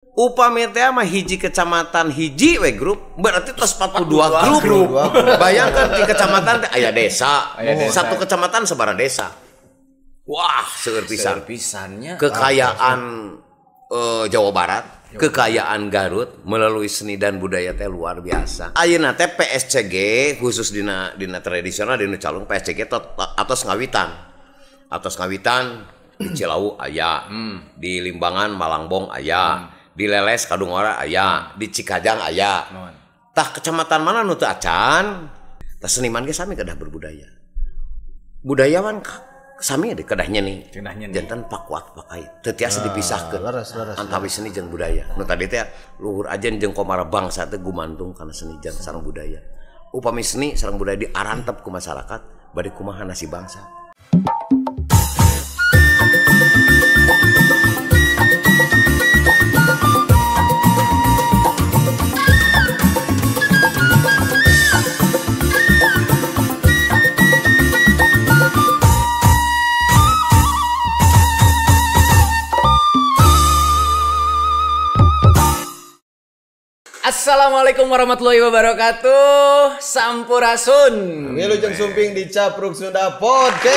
Upami teh mah hiji kecamatan hiji we grup berarti tos 42 grup. Bayangkan di kecamatan teh aya desa. Satu kecamatan sabaraha desa. Wah, seueur pisan. Pisannya. Kekayaan Jawa Barat, kekayaan Garut melalui seni dan budaya teh luar biasa. Ayeuna teh PSCG khusus dina tradisional dina calung PSCG atos ngawitan. Atos ngawitan di Cilawu aya, di Limbangan Malangbong aya. Di Leles Kadungora aya, di Cikajang aya. Tah kecamatan mana nu teu acan? Tah seniman ge sami kedah berbudaya. Budayawan sami de kedah nyeni. Janten pakuat pakai. Teu tiasa dipisahkeun. Antawis seni jeung budaya. Nu tadi teh luhur ajen jeung komara bangsa teh gumantung kana seni jeung sareng budaya. Upami seni sareng budaya diarantep ku masyarakat, bade kumaha nasib bangsa. Assalamualaikum warahmatullahi wabarakatuh. Sampurasun. Wilujeng sumping di Capruk Sunda Podcast.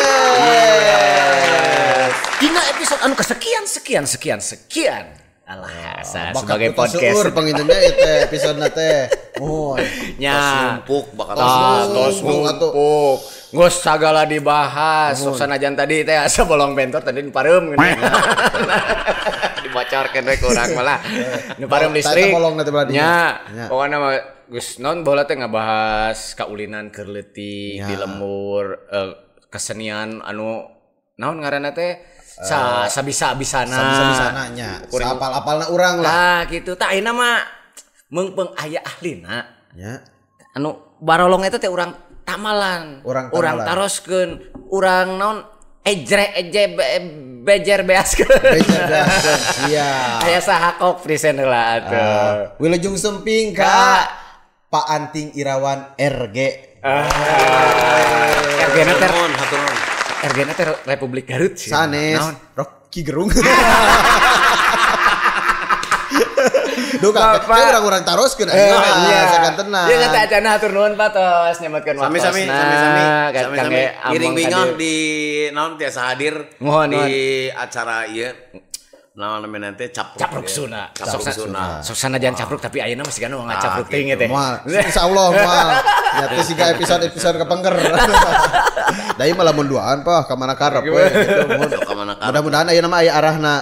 Dina episode anu kesekian sekian sekian sekian. Alah, sebagai podcast pangintennya ieu teh episodena teh. Oh, nya numpuk bakal tos numpuk. Geus sagala dibahas. Sok sanajan tadi teh asa bolong bentor tadi pareum geuning. Dibocorkeun we ku urang malah. Nu pareum listrik. Nya, pokona mah geus naon baheula teh ngabahas kaulinan keur leutik di lembur, kesenian anu naon ngaranna teh sabisa-bisana. Sabisa-bisana nya. Saapal-apalna urang lah. Tah kitu. Tah ayeuna mah meungpeung aya ahlina. Nya. Anu barolong eta teh urang tamalan, urang taroskeun, urang naon ejre eje bejer beaskeun. Bejer beaskeun. Siap. Aya saha kok present heula atuh. Wilujeng sumping ka Pak Anting Irawan RG. RG na teh RG na teh Republik Garut sih. Sanes. Rocky Gerung. Duka, kayak urang-urang taroskeun ayeuna sakantenan. Ieu kata acana hatur nuhun Pak tos nyemetkeun waktosna. Sami-sami. Ngiring bingah di naon tiasa hadir di acara ieu. Naon namina teh Capruk Sunda. Capruk Sunda. Sok sanajan capruk tapi ayeuna masih kana ngacapruk teuing teh. Moal. Insyaallah moal. Nya teh siga episode-episode kepengker. Da ieu mah lamun duaan Pak ka mana karep we gitu. Mudah-mudahan ayeuna mah aya arahna.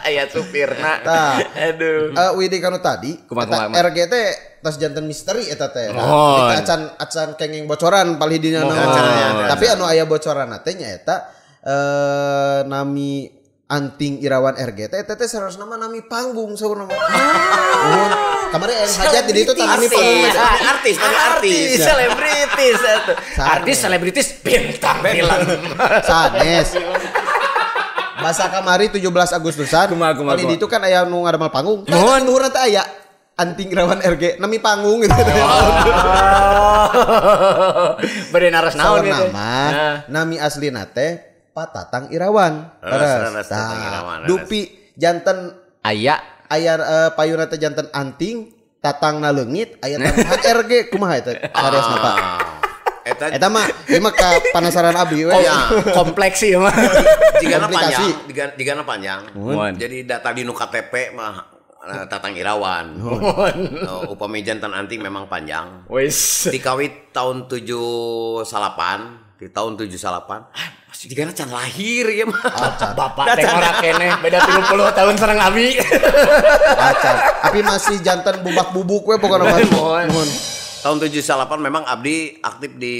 Aya supirna. Tah. Aduh. Widi kanu tadi eta RG teh tos janten misteri eta teh. Eta acan kenging bocoran palih dina naon. Tapi anu aya bocoran teh nyaeta nami Anting Irawan RG teh eta teh sarosna mah nami panggung saurna mah. Kamari aya hajat di ditu tah nami panggung. Artis, selebritis atuh. Artis, selebritis, bintang film. Sanes. Masa kamari 17 Agustusan. Kali ditu kan aya nu ngadamel panggung. Nuhun luhurna teh aya Anting Irawan RG nami panggung gitu. Bade naros naon gitu. Nami aslina teh Pak Tatang Irawan. Leres, Tatang Irawan. Dupi janten aya payuna teh janten Anting, Tatangna leungit, aya tambahan RG kumaha eta? Saresna Pak. Eta mah ieu mah ka panasaran abdi we. Kompleks ieu mah. Jigana panjang, jigana panjang. Jadi data di nu KTP mah Tatang Irawan. Upami janten Anting memang panjang. Wis. Dikawit tahun 78, di tahun 78. Jigana can lahir ya mah. Bapak teh ngora keneh beda 30 tahun sareng abi. Acan. Abi masih janten bubak-bubuk we pokona mah. Mohon. Tahun 78 memang abdi aktif di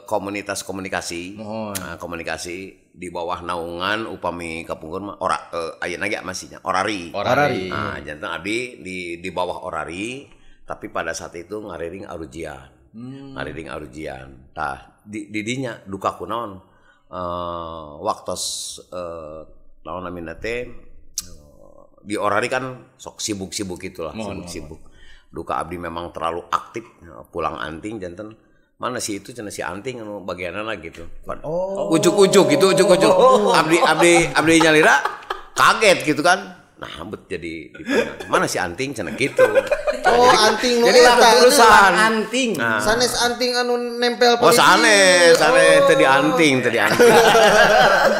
komunitas komunikasi. Nah, komunikasi di bawah naungan upami kapungkur mah ora ayeuna ge masihnya Orari. Orari. Nah, janten abdi di bawah Orari, tapi pada saat itu ngariring arujian. Ngariring arujian. Tah di dinya duka kunaon waktos naon namina teh di Orari kan sok sibuk-sibuk itulah, sibuk-sibuk. Duka abdi memang terlalu aktif pulang anting janten mana si itu cenah si anting anu bagianana gitu. Oh. Ujuk-ujuk gitu, ujuk-ujuk. Abdi nyalira Kaget gitu kan. Nah, bet jadi mana si anting cenah gitu. Oh, jadi, anting nu jadi terusan anting. Nah. Sanes anting anu nempel polisi. Oh, sanes, sanes teu di anting, teu di anting.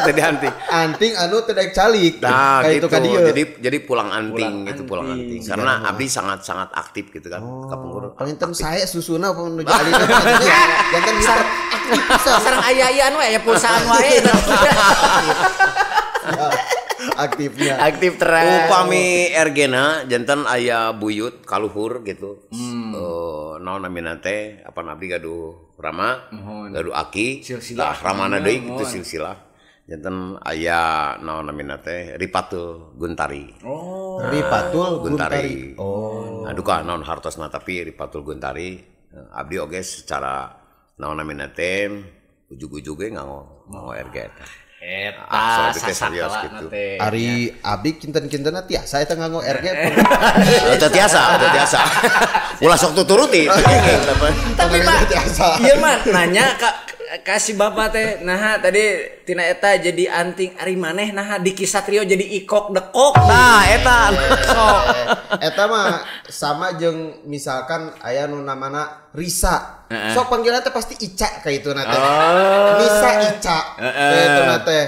Teu di anting. Anting anu teu daek calik. Nah, gitu. Jadi pulang anting gitu, pulang anting. Karena abdi sangat-sangat aktif gitu kan. Oh, Kapungkur. Palinten sae susuna apa menuju alih. Janten hiper aktif pisan. Sareng aya-ayaan we aya pulsaan wae. Aktifnya aktif terus. Upami RG-na janten aya buyut kaluhur gitu. Naon namina teh apa abdi gaduh rama, gaduh aki, tah ramana deui gitu silsilah. Janten aya naon namina teh Ripatul Guntari. Oh. Ripatul Guntari. Oh. Aduh ka naon hartosna tapi Ripatul Guntari abdi oge secara naon namina teh ujug-ujug ge nganggo RG eta. Eta serius gitu. Ari abdi kinten-kintenna tiasa eta nganggo RG. Teu tiasa, teu tiasa. Ulah sok tuturuti. Tapi Pak, ieu mah nanya ka si bapak teh naha tadi tina eta jadi anting ari maneh naha Diki Satrio jadi ikok dekok. Nah, eta. Sok. Eta mah sama jeung misalkan aya nu namana Risa. Sok panggilan teh pasti Ica ka itu na teh. Nisa Ica ka itu na teh.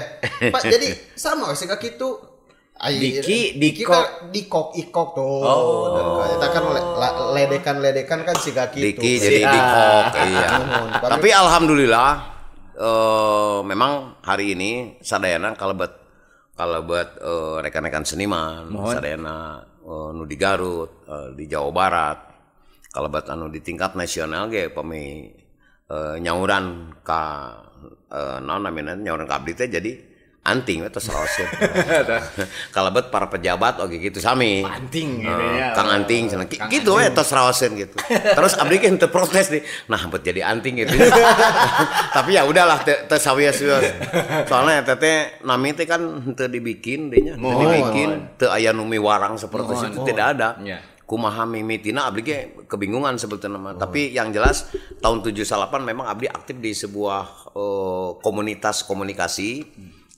Pak jadi sama sih ka kitu. Diki dikok dikok ikok tuh. Oh. Eta kan ledekan-ledekan kan siga kitu. Diki jadi dikok iya. Tapi alhamdulillah memang hari ini sadayana kalebet rekan-rekan seniman, sadayana nu di Garut, di Jawa Barat, kalebet anu di tingkat nasional ge pami nyauran ka naon namina nyauran ka abdi teh jadi anting eta saraoskeun. Kalebet para pejabat oge gitu sami. Anting gitu ya. Kang anting cenah kitu we tos raoseun gitu. Terus abdi ge henteu protes nih. Nah, bet jadi anting gitu. Tapi ya udahlah teu sawios-wios. Soalnya eta teh nami teh kan henteu dibikin deui nya, henteu dibikin, teu aya nu miwarang seperti itu tidak ada. Kumaha mimitina abdi ge kebingungan sebetulnya mah. Tapi yang jelas tahun 78 memang abdi aktif di sebuah komunitas komunikasi.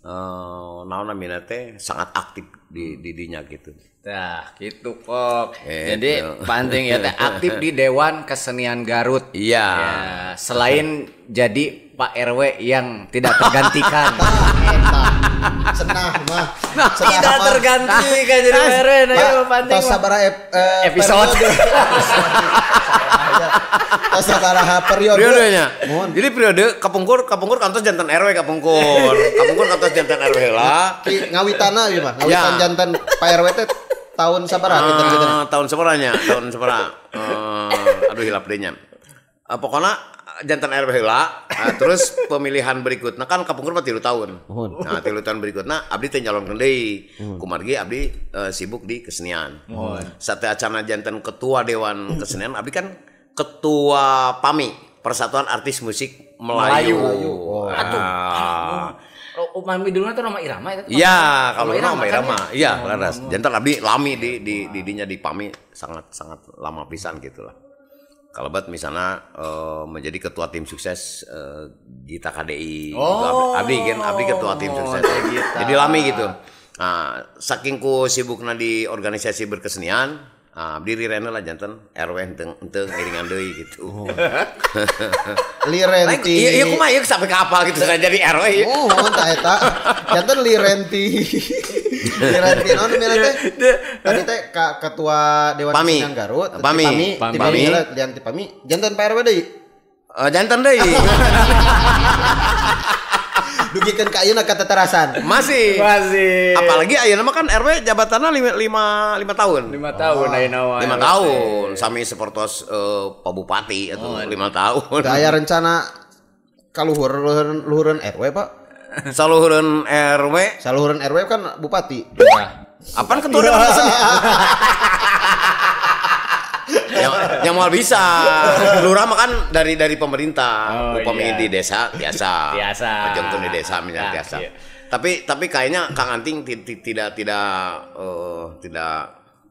Naon namina teh sangat aktif di dinya gitu. Nah, gitu kok. Jadi Pak Anting ya teh aktif di Dewan Kesenian Garut. Iya. Ya, selain jadi Pak RW yang tidak tergantikan. Senah mah. Tidak tergantikan jadi Pak RW. Nah, Pak Anting. Tos sabaraha episode. Tos sabaraha periode. Periodenya. Jadi periode kapungkur kantos jantan RW kapungkur. Kapungkur kantos jantan RW lah. Ngawitana ieu mah. Ngawitan jantan Pak RW teh tahun sabaraha kinten-kinten? Tahun sabaranya, tahun sabaraha. Aduh hilap deui nya. Pokoknya jantan RW heula, terus pemilihan berikutnya kan kapungkur mah 3 tahun. Nah, 3 tahun berikutnya abdi teh nyalonkeun deui. Kumargi abdi sibuk di kesenian. Sateuacana jantan ketua Dewan Kesenian, abdi kan ketua PAMI, Persatuan Artis Musik Melayu. Atuh. Upami dulu tuh Roma Irama itu. Iya, kalau Roma Irama. Iya, laras. Jantan abdi lami di dinya di PAMI sangat-sangat lama pisan gitulah. Kalau buat misalnya menjadi ketua tim sukses Gita KDI, gitu. Abdi kan, abdi ketua tim sukses. Jadi lami gitu. Nah, saking ku sibukna di organisasi berkesenian, abdi rirena lah jantan RW henteu ngiringan deui gitu. Lirenti. Iya kumaha ieu sampai ka apal gitu saya jadi RW ieu. Oh, tah eta. Jantan lirenti. Lirenti naon namina teh? Tadi teh ka ketua Dewan Kesenian Garut, Pami. Pami lian ti Pami. Jantan Pak RW deui. Jantan deui. Dugikeun ka ayeuna ka teterasan. Masih. Apalagi ayeuna mah kan RW jabatanna 5 tahun. 5 tahun ayeuna mah. 5 tahun sami sapertos Pak Bupati atuh 5 tahun. Teu aya rencana kaluhur-luhureun RW, Pak? Saluhureun RW? Saluhureun RW kan bupati. Apaan ketua dewan kesenian? Yang mau bisa. Lurah mah kan dari pemerintah. Upami di desa biasa. Biasa. Jangan di desa misalnya biasa. Iya. Tapi kayaknya Kang Anting tidak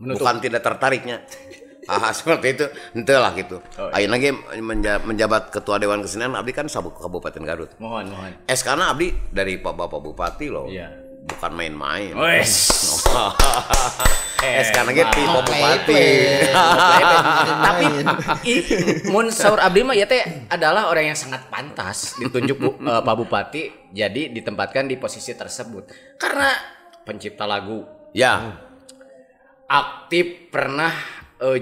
menutup. Bukan tidak tertariknya. Seperti itu, henteu lah gitu. Ayeuna ge menjabat ketua Dewan Kesenian abdi kan sabuk Kabupaten Garut. Mohon. SK-na abdi dari Pak Bapak Bupati loh. Iya. bukan main-main. Wes. Sekarang ge ti bupati. Tapi mun saur abdi mah ieu teh adalah orang yang sangat pantas ditunjuk Pak Bupati jadi ditempatkan di posisi tersebut. Karena pencipta lagu. Ya. Aktif pernah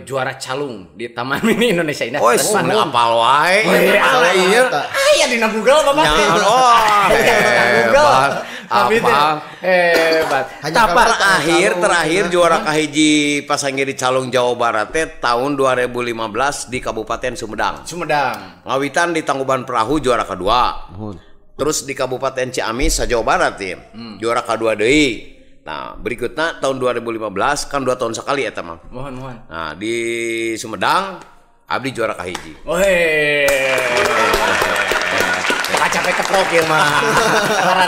juara calung di Taman Mini Indonesia Indah. Oh, apal wae. Ieu. Aya dina Google Bapak. Oh, hebat. Apal. Hebat. Terakhir juara kahiji pasangge di Calung Jawa Barat teh tahun 2015 di Kabupaten Sumedang. Sumedang. Ngawitan di Tangkuban Perahu juara kedua. Terus di Kabupaten Ciamis Jawa Barat ya. Juara kedua deui. Nah, berikutnya tahun 2015 kan 2 tahun sekali eta mah. Mohon. Nah, di Sumedang abdi juara kahiji. Weh. Capek keprok ya mah.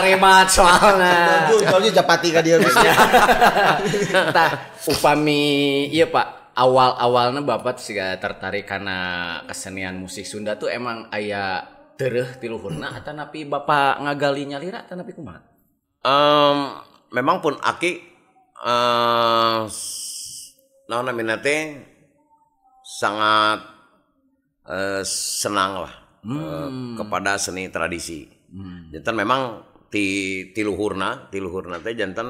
Rebat soalna. Soalnya japati ka dieu geus. Tah, upami ieu Pak, awal-awalna Bapak siga tertarik kana kesenian musik Sunda tuh emang aya tereuh ti luhurna atanapi Bapak ngagali nyalira atanapi kumaha? Memang pun aki naon namina teh sangat senang lah kepada seni tradisi. Janten memang ti luhurna teh janten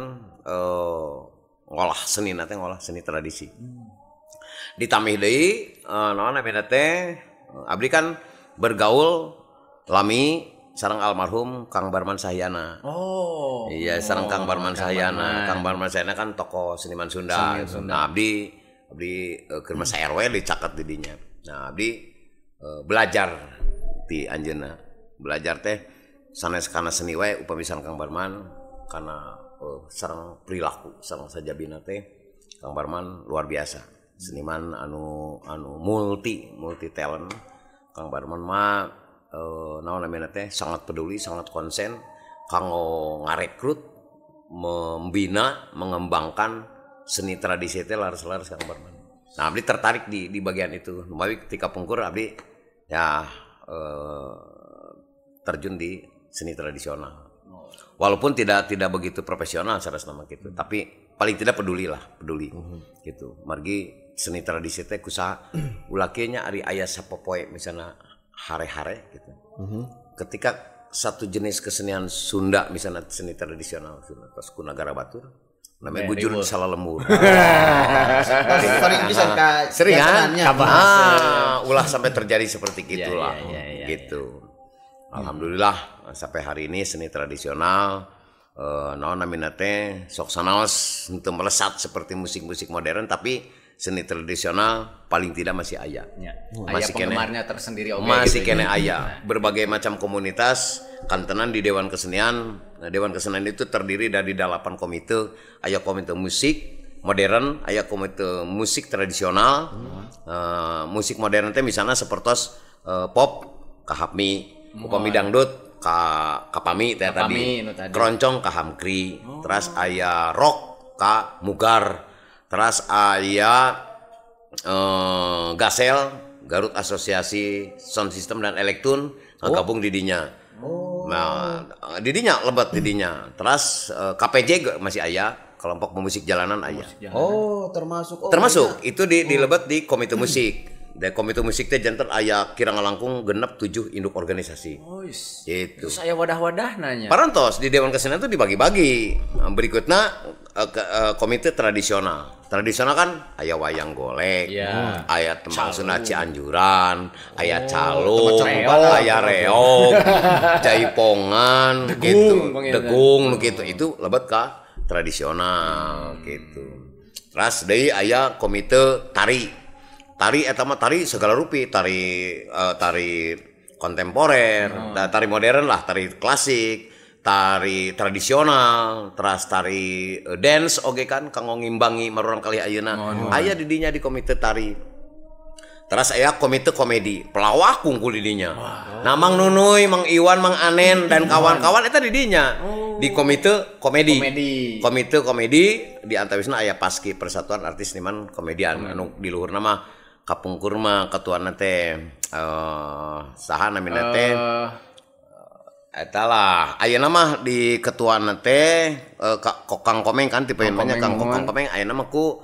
ngolah seni na teh ngolah seni tradisi. Ditambih deui naon namina teh abdi kan bergaul lami sareng almarhum Kang Barman Sahyana. Oh. Iya, sareng Kang Barman Sahyana. Kang Barman Sahyana kan tokoh seniman Sunda. Nah, abdi keur masa RW dicaket di dinya. Nah, abdi belajar ti anjeunna. Belajar teh sanes kana seni wae upami sareng Kang Barman kana sareng perilaku sareng sajabina teh Kang Barman luar biasa. Seniman anu multi talent. Kang Barman mah naon namina teh sangat peduli, sangat konsen kanggo ngarekrut, membina, mengembangkan seni tradisi teh laras-laras Kang Barman. Nah, abdi tertarik di bagian itu. Lumawi ketika pungkur abdi ya terjun di seni tradisional. Walaupun tidak begitu profesional secara nama gitu, tapi paling tidak peduli gitu. Margi seni tradisi teh kusaha ulah kieu nya ari aya sapopoe misalna hare-hare gitu. Ketika satu jenis kesenian Sunda misalnya seni tradisional Sunda terus ku nagara batur namanya bujur salah lembur. Sering bisa ka sering kan? Ulah sampai terjadi seperti gitulah. Ya, gitu. Ya. Alhamdulillah sampai hari ini seni tradisional naon namina teh sok sanaos henteu melesat seperti musik-musik modern tapi seni tradisional paling tidak masih aya. Ya. Masih penggemarnya tersendiri oke. Masih gitu kene aya. Berbagai macam komunitas kantenan di Dewan Kesenian. Nah, Dewan Kesenian itu terdiri dari 8 komite. Aya komite musik modern, aya komite musik tradisional. Musik modern teh misalnya sepertos pop, kahapmi, upami dangdut, kapami teh tadi. Keroncong kahamkri, terus aya rock ka mugar. Terus aya Gasel, Garut Asosiasi Sound System dan Elektun gabung di dinya. Nah, di dinya lebat di dinya. Terus KPJ masih aya, kelompok pemusik jalanan aya. Oh, termasuk. Oh, termasuk itu di dilebet di komite musik. Dan komite musik teh janten aya kirang langkung genep 7 induk organisasi. Oh, yes. Gitu. Terus aya wadah-wadah nanya. Parantos di Dewan Kesenian itu dibagi-bagi. Nah, berikutnya komite tradisional. Tradisional kan aya wayang golek, aya tembang Sunda Cianjuran, aya calung, aya reog, jaipongan, gitu, degung gitu. Itu lebet ka tradisional gitu. Terus deui aya komite tari. Tari eta mah tari segala rupi, tari tari kontemporer, tari modern lah, tari klasik, tari tradisional, terus tari dance oge kan kanggo ngimbangi marurang kali ayeuna. Aya di dinya di komite tari. Terus aya komite komedi, pelawak kungkul di dinya. Nah, Mang Nunuy, Mang Iwan, Mang Anen dan kawan-kawan eta di dinya. Di komite komedi. Komite komedi di antawisna aya Paski Persatuan Artis Seniman Komedian anu di luhurna mah kapungkur mah ketuana teh saha namina teh Eta lah, ayeuna mah di ketuana teh Kang Komeng kan tipe namanya Kang Komeng ayeuna mah ku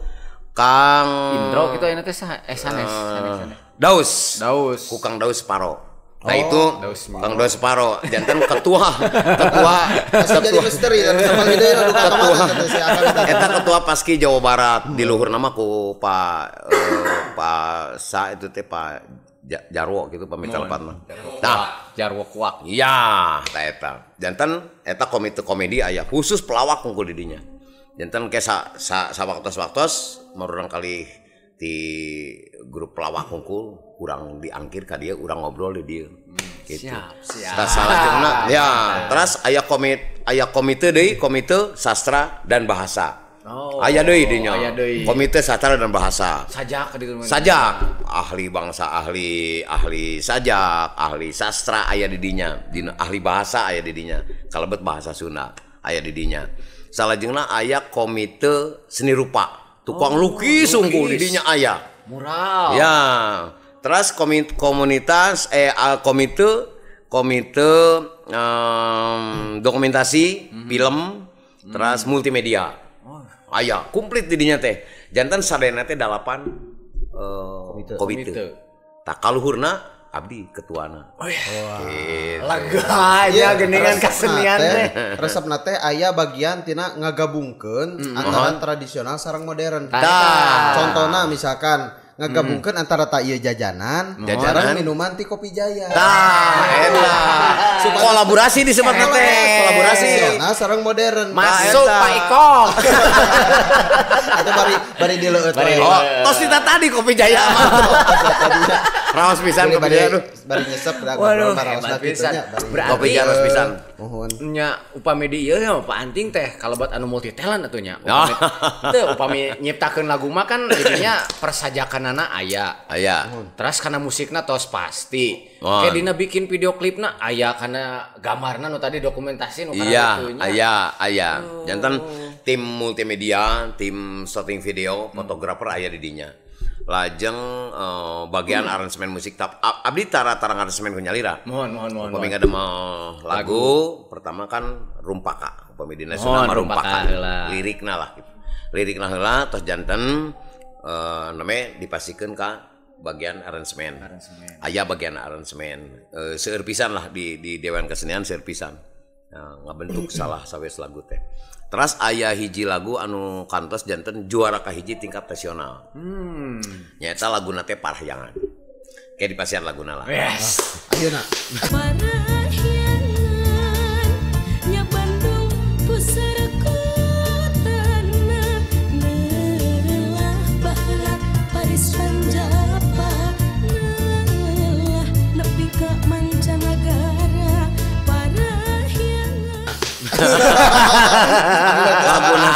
Kang Indro gitu ayeuna teh saha? Sanes. Daus. Daus. Ku Kang Daus Paro. Nah itu Kang Daus Paro janten ketua jadi misteri ketua eta ketua Paski Jawa Barat di luhur nama ku Pak Pak Sa itu teh Pak Jarwo gitu pamit lepat mah. Nah, Jarwo kuak. Iya, ta eta. Janten eta komite komedi aya khusus pelawak unggul di dinya. Janten ke sa sawaktos-waktos marurang kali di grup pelawak unggul urang diangkir ka dia, urang ngobrol di dia. Gitu. Siap. Tas salajengna ya, terus aya komite deui, komite sastra dan bahasa. Oh, aya deui dinya. Komite sastra dan bahasa. Sajak di sajak, ahli bangsa, ahli sajak, ahli sastra aya di dinya, dina ahli bahasa aya di dinya. Kalebet bahasa Sunda aya di dinya. Salajengna aya komite seni rupa. Tukang lukis unggul di dinya aya. Mural. Ya. Terus komunitas komite dokumentasi film terus multimedia. Aya komplit di dinya teh. Janten sadayana teh 8 komite. Tah kaluhurna abdi ketuana. Oh iya. Gitu. Lega ya geningan kesenian teh. Resepna teh aya bagian tina ngagabungkeun antara tradisional sareng modern. Contohna misalkan ngagabungkeun antara tak ieu jajanan, sareng minuman ti Kopi Jaya. Tah, eta. Kolaborasi disebutna teh, kolaborasi. Nah, sareng modern. Masuk Pak Iko. Atau bari dileueut. Oh, tos kita tadi Kopi Jaya mah. Raos pisan Kopi Jaya aduh. Bari nyesep da ngobrol raosna kitu nya. Kopi Jaya raos pisan. Mohon. Nya upami di ieu Pak Anting teh kalebat anu multi talent atuh nya. Teu upami nyiptakeun lagu mah kan jadinya persajakan nana aya. Aya. Terus karena musikna tos pasti. Kayak dina bikin video klipna aya karena gambarna nu tadi dokumentasi nu karena iya, aya. Janten tim multimedia, tim shooting video, fotografer aya di dinya. Lajeng bagian aransemen musik tap abdi tara-tarang aransemen ku nyalira. Mohon. Upami ngadamel lagu pertama kan Rumpaka, upami dina Sunda mah Rumpaka. Lirikna lah gitu. Lirikna heula tos janten namanya dipasikeun ka bagian aransemen. Aya bagian aransemen. Seueur pisan lah di Dewan Kesenian seueur pisan. Ngabentuk salah sawes lagu teh. Terus aya hiji lagu anu kantos janten juara kahiji tingkat nasional. Nyaeta laguna teh Parahyangan. Kayak dipasian laguna lah. Yes. Ayeuna. Parahyangan nya Bandung puseur kotana neulah baheula Paris Panjapa neulah nepi ka mancanagara Parahyangan. Laguna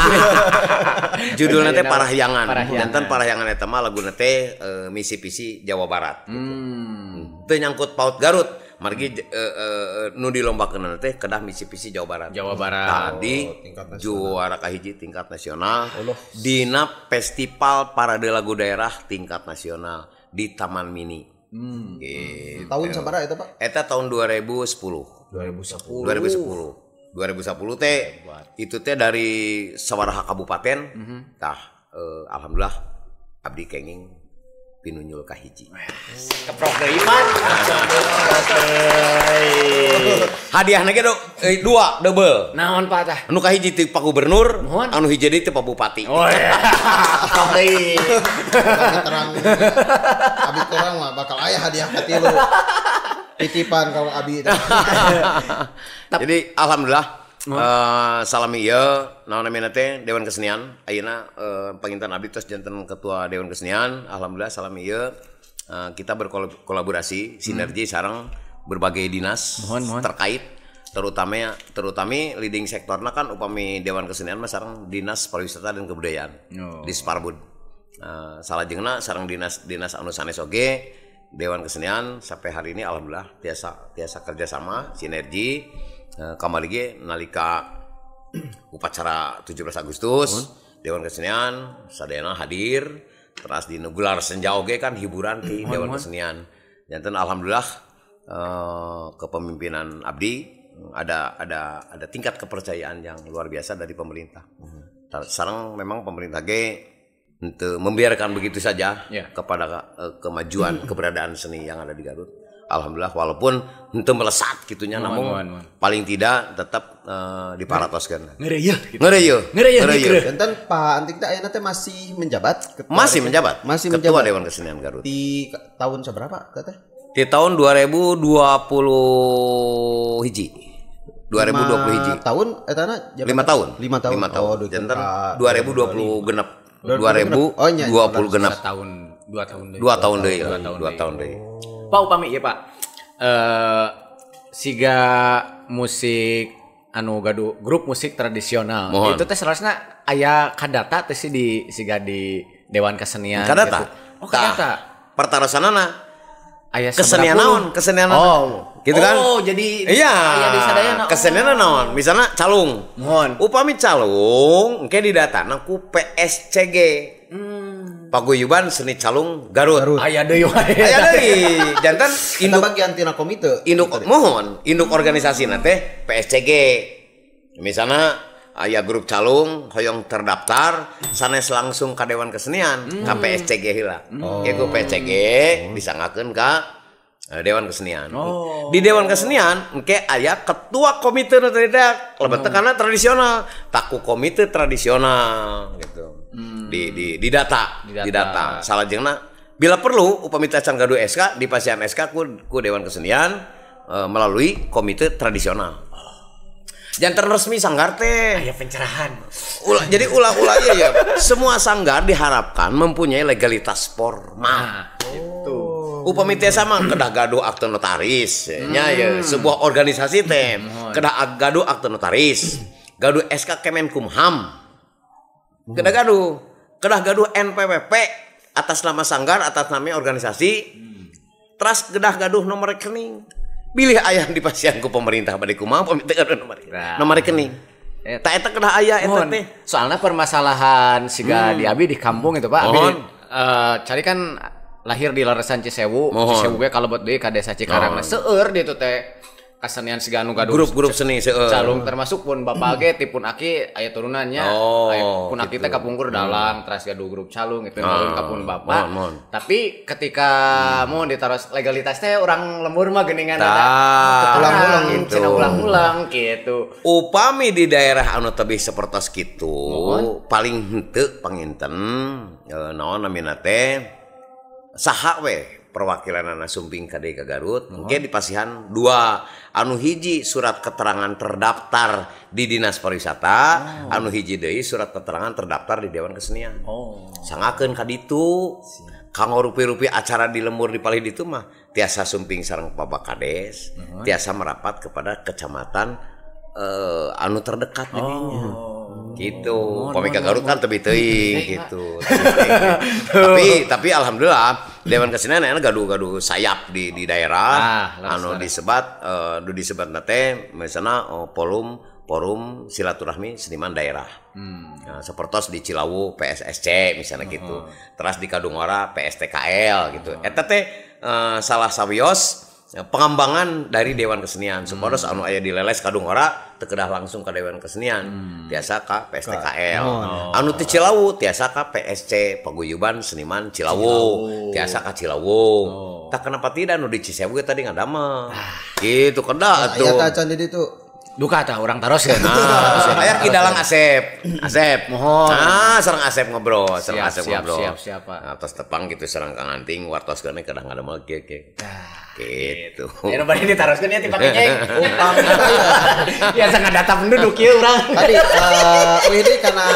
judulna teh Parahyangan. Janten Parahyangan eta mah laguna teh misi visi Jawa Barat gitu. Teu nyangkut paut Garut, margi nu dilombakeun teh kedah misi visi Jawa Barat. Jawa Barat. Tadi juara kahiji tingkat nasional dina Festival Parade Lagu Daerah tingkat nasional di Taman Mini. Gitu. Tahun sabaraha eta, Pak? Eta tahun 2010. 2010 teh itu teh dari sawaraha kabupaten. Tah alhamdulillah abdi kenging pinunyul kahiji. Keprok deui man. Hadiahna ge dua double. Naon Pak tah? Anu kahiji ti Pak Gubernur, anu hiji deui ti Pak Bupati. Oh iya. Keprok deui. Terang. Abi terang mah bakal aya hadiah katilu. Titipan kalau abi. Jadi alhamdulillah salami ieu naon namina teh Dewan Kesenian ayeuna panginten abdi tos janten ketua Dewan Kesenian. Alhamdulillah salami ieu kita berkolaborasi sinergi sareng berbagai dinas terkait terutama leading sektorna kan upami Dewan Kesenian mah sareng Dinas Pariwisata dan Kebudayaan. Disparbud. Salajengna sareng dinas anu sanes oge Dewan Kesenian sampai hari ini alhamdulillah tiasa kerjasama sinergi kamari ge nalika upacara 17 Agustus Dewan Kesenian sadayana hadir terus di gelar senja oge kan hiburan di Dewan Kesenian janten alhamdulillah kepemimpinan abdi ada tingkat kepercayaan yang luar biasa dari pemerintah. Sekarang memang pemerintah ge untuk membiarkan begitu saja kepada kemajuan keberadaan seni yang ada di Garut. Alhamdulillah walaupun henteu melesat gitunya namun paling tidak tetap diparatoskeun. Ngeureuh gitu. Ngeureuh. Janten Pak Anting teh ayeuna teh masih menjabat ketua. Masih menjabat. Masih menjabat Ketua Dewan Kesenian Garut. Di tahun seberapa teteh? Di tahun 2020 hiji. 2020 hiji. Tahun etana 5 tahun. 5 tahun. 5 tahun. Janten 2020 genep. 2020 genep. 1 tahun, 2 tahun deui. 2 tahun deui. 2 tahun deui. Pak upami ieu Pak. Siga musik anu gaduh grup musik tradisional. Mohon. Itu teh salasna aya kadata teh sih di siga di Dewan Kesenian kadata. Gitu. Oh, kadata. Pertarosanana aya kesenian naon? Kesenian naon? Oh, gitu kan? Oh, jadi iya, aya di sadayana. Kesenian naon? Misalnya calung. Mohon. Upami calung engke didatana ku PSCG. Paguyuban Seni Calung Garut. Aya deui wae. Aya deui. Janten induk bagian tina komite. Induk mohon, induk organisasina teh PSCG. Misalnya aya grup calung hoyong terdaftar sanes langsung ka Dewan Kesenian, ka PSCG heula. Ke ku PSCG disanggakeun ka Dewan Kesenian. Di Dewan Kesenian engke aya ketua komite nu tadi teh lebetna kana tradisional, taku komite tradisional gitu. Di data, di data. Salajengna bila perlu upami teh can gaduh SK dipasihan SK ku Dewan Kesenian melalui komite tradisional. Janten resmi sanggar teh. Aya pencerahan. Jadi ulah-ulah ieu ya. Semua sanggar diharapkan mempunyai legalitas formal. Gitu. Upami teh sama kedah gaduh akte notaris nya ya sebuah organisasi teh kedah gaduh akte notaris, gaduh SK Kemenkumham. Kedah gaduh NPWP atas nama sanggar, atas nama organisasi. Teras kedah gaduh nomor rekening. Bilih aya dipasihan ku pemerintah bade kumaha pami teu gaduh nomor rekening. Ta eta kedah aya eta teh. Soalna permasalahan siga di abi di kampung itu Pak. Abi cari kan lahir di Laresan Cisewu, Cisewu ge kalebet deui ka desa Cikarang. Seueur ditu teh kasenian siga anu gaduh grup-grup seni seueur. Calung termasuk pun bapak ge ti pun aki aya turunannya. Aya pun aki teh kapungkur dalang teras gaduh grup calung itu nurun ka pun bapak. Tapi ketika mun ditaros legalitas teh urang lembur mah geuningan ulang-ulang gitu. Cenah ulang-ulang gitu. Upami di daerah anu tebih sapertos kitu paling henteu panginten naon namina teh saha we perwakilanana sumping ka deui ka Garut engke dipasihan dua anu hiji surat keterangan terdaftar di Dinas Pariwisata anu hiji deui surat keterangan terdaftar di Dewan Kesenian. Sangakeun ka ditu kanggo rupi-rupi acara di lembur di palih ditu mah tiasa sumping sareng Bapak Kades tiasa merapat kepada kecamatan anu terdekat jadinya. Gitu. Pami ka Garut kan tebih teuing gitu. Tapi alhamdulillah Dewan Kesenian aya gaduh-gaduh sayap di daerah anu disebat nu disebatna teh misalna forum silaturahmi seniman daerah. Nah, sapertos di Cilawu PSSC misalnya gitu. Teras di Kadungora PSTKL gitu. Eta teh salah sawios pengembangan dari Dewan Kesenian supados anu aya di Leles Kadungora teu kedah langsung ka Dewan Kesenian tiasa ka PSTKL anu ti Cilawu tiasa ka PSC Paguyuban Seniman Cilawu tiasa ka Cilawu tak kenapa tidak anu di Cisewu tadi ngadamel gitu kedah atuh aya tah can di ditu duka tah urang taros ya. Aya Ki Dalang Asep. Asep. Mohon. Ah, sareng Asep ngobrol, sareng Asep ngobrol. Siap, Pak. Nah, tos tepang gitu sareng Kang Anting wartoskeun kedah ngadamel kieu kieu. Gitu. Ya bari ditaroskeun nya ti pakenya. Upami ya sangat data penduduk ieu urang. Tadi euy deui kana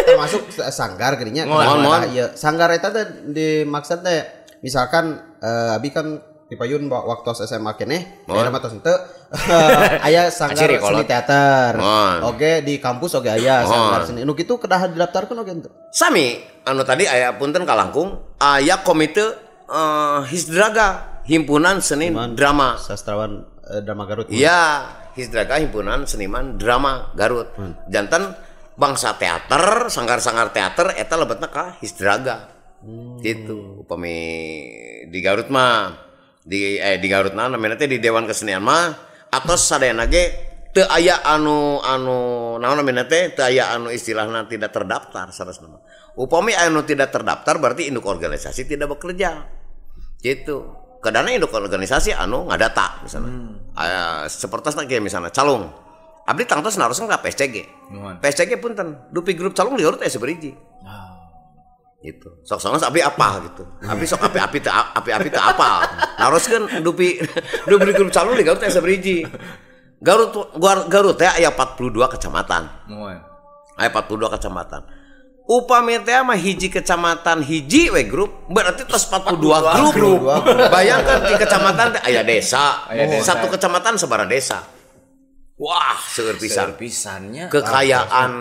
termasuk sanggar geuning nya. Ieu sanggar eta teh dimaksud teh misalkan abi kan dipayun waktu SMA keneh, daerah mah tos henteu aya sanggar seni teater. Oge di kampus oge aya sanggar seni. Nu kitu kedah didaftarkeun oge henteu. Sami anu tadi aya punten kalangkung aya komite Hisdraga Himpunan Seni Drama Sastrawan Drama Garut. Iya, Hisdraga Himpunan Seniman Drama Garut. Janten bangsa teater, sanggar-sanggar teater eta lebetna ka Hisdraga. Gitu. Upami di Garut mah di Garut mah namanya teh di Dewan Kesenian mah Atos sadayana ge teu aya anu naon namina teh teu aya anu istilahna tidak terdaftar sanesna mah. Upami anu tidak terdaftar berarti induk organisasi tidak bekerja. Gitu. Kadana induk organisasi anu ngadata misalnya. Sepertosna kieu misalnya calung. Abdi tangtos naroskeun ka PSCG. PSCG punten, dupi grup calung di Garut aya sabariji. Gitu. Sok sonos abdi apa gitu. Abdi sok api-api teu api-api teu apal. Naroskeun dupi grup calung di Garut aya sabariji. Garut teh aya 42 kecamatan. Aya 42 kecamatan. Upami teh mah hiji kecamatan hiji we grup berarti tos 42 grup. Bayangkan di kecamatan teh aya desa. Satu kecamatan sabaraha desa. Wah, seueur pisan. Pisannya. Kekayaan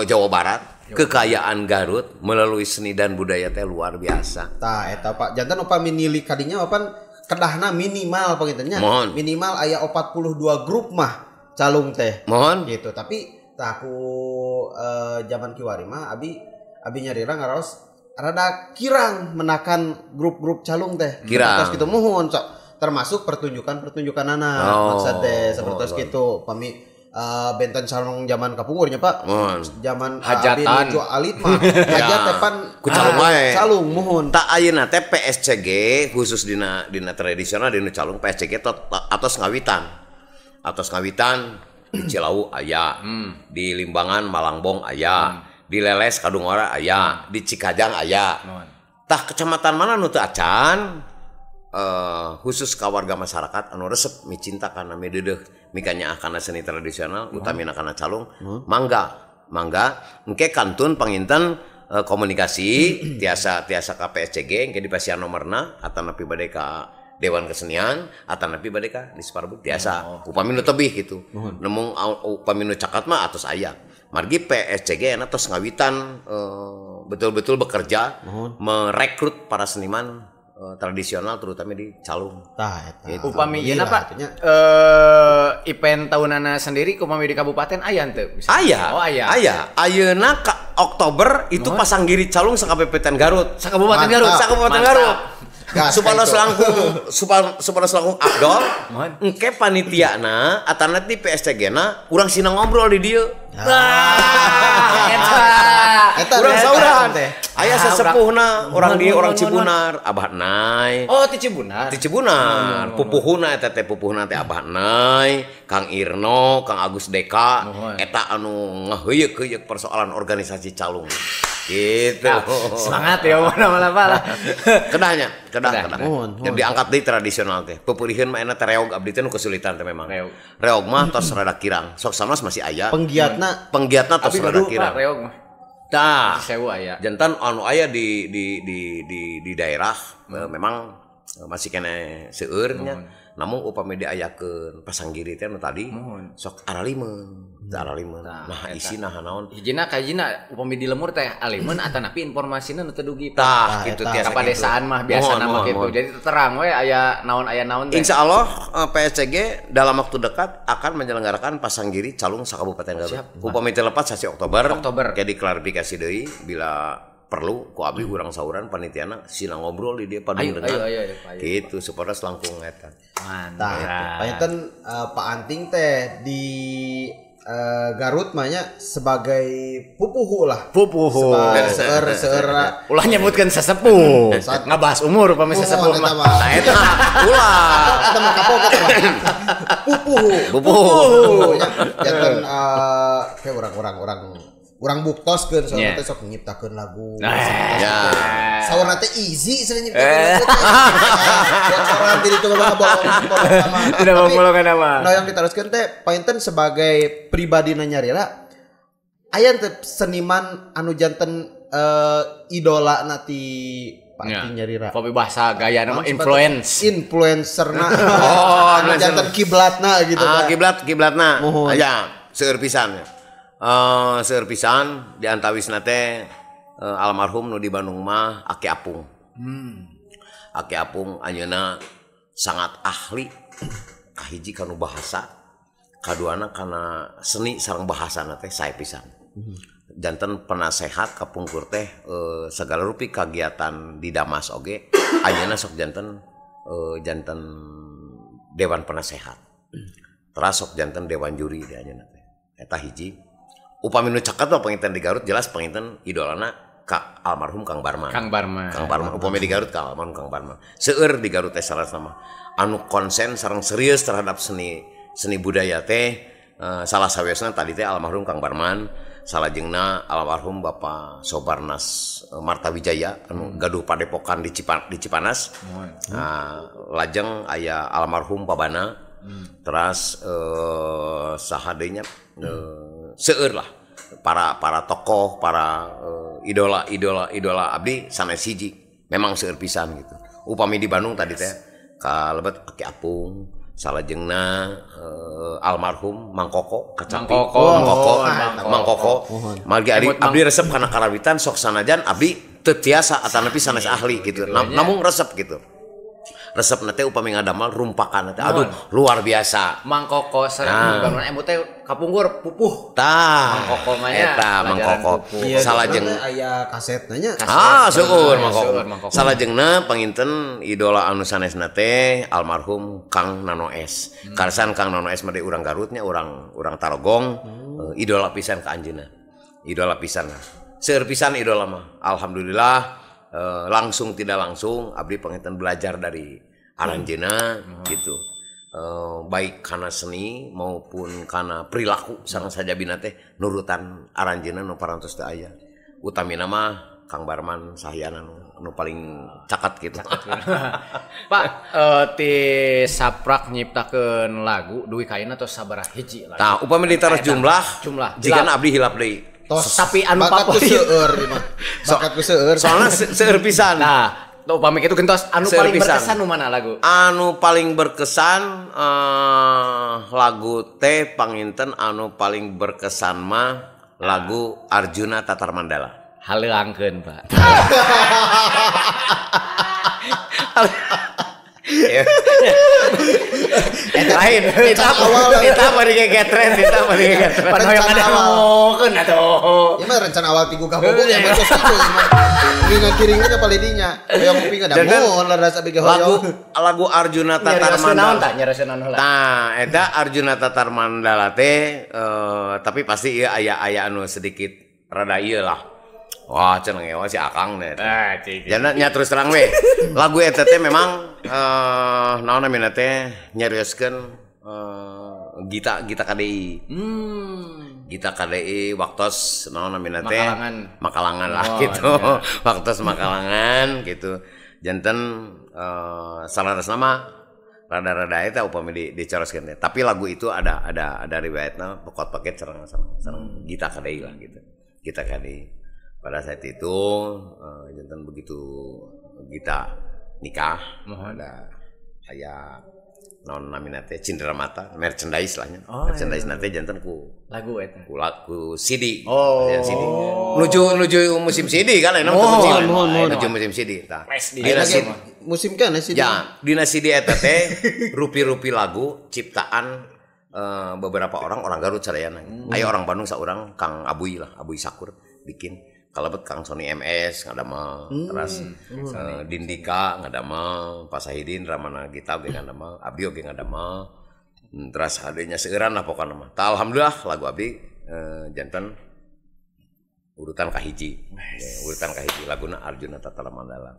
Jawa Barat, kekayaan Garut melalui seni dan budaya teh luar biasa. Tah eta Pak, jantan upami nilai kadinya apan kedahna minimal pangintennya. Minimal aya 42 grup mah calung teh. Mohon. Gitu, tapi tah ku zaman kiwari mah abi nyarira ngaraos rada kirang menakan grup-grup calung teh. Kirang. Terus gitu muhun sok termasuk pertunjukan-pertunjukan anak maksud teh seperti gitu pami benten calung zaman kapungkurnya Pak. Zaman hajatan abi nuju alit mah hajat teh pan ku calung wae. Calung muhun. Tak ayeuna teh PSCG khusus dina tradisional dina calung PSCG atos ngawitan. Atos ngawitan di Cilawu aya, di Limbangan Malangbong aya, di Leles Kadungora aya, di Cikajang aya. Tah kecamatan mana nu teu acan khusus ka warga masyarakat anu resep micinta kana mideudeuh mikanyaah kana seni tradisional utamina kana calung mangga engke kantun panginten komunikasi tiasa ka PSCG engke dipasihan nomorna atanapi bade ka Dewan Kesenian atanapi bade ka Disparbud tiasa upami nu tebih gitu nemung upami nu cakat mah atos aya margi PSCG anu tos ngawitan betul-betul bekerja merekrut para seniman tradisional terutama di calung. Tah eta. Gitu. Upami ieu Pak event tahunana sendiri upami di kabupaten aya henteu? Aya. Oh aya. Aya. Ayeuna ka Oktober itu Pasanggiri calung sakabupaten Garut. Sakabupaten Garut. Sakabupaten Garut. Supados langkung abdol. Engke panitiana atana di PSCG-na urang sina ngobrol di dieu. Eta. Urang sauran. Aya sesepuhna urang dieu orang Cibunar, Abah Nay. Oh, ti Cibunar. Ti Cibunar. Pupuhuna eta teh pupuhuna teh Abah Nay, Kang Irno, Kang Agus Deka, eta anu ngaheuyeuk-heuyeuk persoalan organisasi calung. Gitu. Semangat ya mana-mana. Kedahnya, kedah. Jadi angkat deui tradisional teh. Peperiheun mah enak teh reog abdi teh nu kesulitan teh memang. Reog mah tos rada kirang. Sok sanos masih aya. Penggiatna tos rada kirang. Reog mah. Tah. Sewu aya. Jantan anu aya di daerah memang masih kene seueur nya. Namun upami diayakeun Pasanggiri teh nu tadi sok aralimeun, teu aralimeun. Nah isina naon? Hijina kajina upami di lemur teh alimeun atanapi informasina nu teu dugi. Tah kitu tiasa. Ka padesaan mah biasana mah kitu. Jadi terang we aya naon teh. Insyaallah PSCG dalam waktu dekat akan menyelenggarakan Pasanggiri calung sakabupaten Garut. Upami teu lepat sasi Oktober. Kayak diklarifikasi deui bila perlu ku abdi urang sauran panitiana sina ngobrol di dia padung dengan gitu supaya langkung eta. Mantap. Panten Pak Anting teh di Garut mah nya sebagai pupuhu lah. Pupuhu. Seueur ulah nyebutkeun sesepuh. Ngabahas umur upami sesepuh mah. Nah eta ulah. Eta mah kapok eta mah. Pupuhu. Pupuhu. Janten kayak orang buktoskeun saurna teh sok nyiptakeun lagu. Ya. Saurna teh easy sering nyiptakeun lagu teh. Bocoran ti ditu mah bolong. Tidak bolongan apa. Nah yang diteruskeun teh painten sebagai pribadina nyarira aya teh seniman anu janten idolana ti Pak Anting nyarira. Kopi bahasa gaya nama influence. Influencerna. Oh, anu janten kiblatna gitu. Ah, kiblatna. Aya, seueur pisan. Seueur pisan di antawisna teh almarhum nu di Bandung mah Aki Apung. Aki Apung anjeunna sangat ahli kahiji kanu bahasa, kaduana kana seni sareng bahasana teh sae pisan. Janten penasehat kapungkur teh segala rupi kagiatan di Damas oge anjeunna sok janten janten dewan penasehat. Teras sok janten dewan juri di anjeunna teh. Eta hiji. Upami nu caket mah panginten di Garut jelas panginten idolana ka almarhum Kang Barman. Kang Barman. Kang Barman upami di Garut ka almarhum Kang Barman. Seueur di Garut teh salah mah anu konsen sareng serius terhadap seni seni budaya teh salah sawiosna tadi teh almarhum Kang Barman, salajengna almarhum Bapak Sobarnas Martawijaya anu gaduh padepokan di Cipanas. Nah, lajeng aya almarhum Pabana. Teras saha deui nya seueur lah para tokoh, para idola abdi sanes hiji. Memang seueur pisan gitu. Upami di Bandung tadi teh kalebet Aki Apung, salajengna almarhum Mang Koko Kacapi. Mang Koko. Margi abdi resep kana karawitan sok sanajan abdi teu tiasa atanapi sanes ahli gitu. Namung resep gitu. Resep teh upami ngadamel rumpakan teh aduh luar biasa. Mang Koko sareng bangunan emu teh kapungkur pupuh. Tah. Mang Koko mah nya. Eta Mang Koko. Salajeng aya kasetna nya. Ah, seueur Mang Koko. Salajengna panginten idola anu sanesna teh almarhum Kang Nano S. Karsan Kang Nano S mah deui urang Garutnya, urang Tarogong, idola pisan ka anjeunna. Idola pisan. Seueur pisan idola mah. Alhamdulillah langsung tidak langsung abdi panginten belajar dari aranjeuna gitu. Baik karena seni maupun karena perilaku sareng sajabina teh nurutan aranjeuna nu parantos teu aya. Utamina mah Kang Barman Sahyana nu paling caket gitu. Pak, ti saprak nyiptakeun lagu dugi ka ayeuna tos sabaraha hiji lagu. Tah, upami ditaros jumlah jigana abdi hilap deui. Tapi anu bakatku seueur ieu mah. Bakatku seueur. Soalna seueur pisan. Nah, upami kitu gentos anu paling berkesan nu mana lagu? Anu paling berkesan lagu teh panginten anu paling berkesan mah lagu Arjuna Tatar Mandala. Haleuangkeun, Pak. Lain, kita bari gegetren, kita bari gegetren. Pan hoyong ada ngomongkeun atuh. Ieu mah rencana awal ti gugah bobo nya tos kitu. Ngingan kiringna ka palidinya. Hoyong kuping ada mun leres abi ge hoyong. Lagu Arjuna Tatar Mandala. Tah, eta Arjuna Tatar Mandala teh tapi pasti ieu aya anu sedikit rada ieu lah. Wah, cenah ngewa si Akang deh. Jana nya terus terang we. Lagu eta teh memang naon namina teh nyarioskeun Gita KDI. Gita KDI waktos naon namina teh Makalangan lah gitu. Ya. Waktos Makalangan gitu. Janten salaras nama rada-rada eta upami dicoroskeun teh. Tapi lagu itu ada riwayatna pokot paket sareng Gita KDI lah gitu. Gita KDI. Pada saat itu janten begitu Gita nikah ada aya naon namina teh cindera mata merchandise lah nya. Merchandise na teh janten ku lagu eta ku CD. CD. Nuju musim CD kan enak musim. Nuju musim CD tah. Dina musim kan CD. Ya, dina CD eta teh rupi-rupi lagu ciptaan beberapa orang Garut sadayana. Aya orang Bandung saurang Kang Abuy lah, Abuy Sakur bikin. Kalebet Kang Sony MS ngadamel, terus Dindika ngadamel, Pak Sahidin Ramana Gita oge ngadamel, Abdi oge ngadamel, terus adanya seueuran lah pokona mah. Tah alhamdulillah lagu abdi janten urutan kahiji. Urutan kahiji laguna Arjuna Tatar Mandala.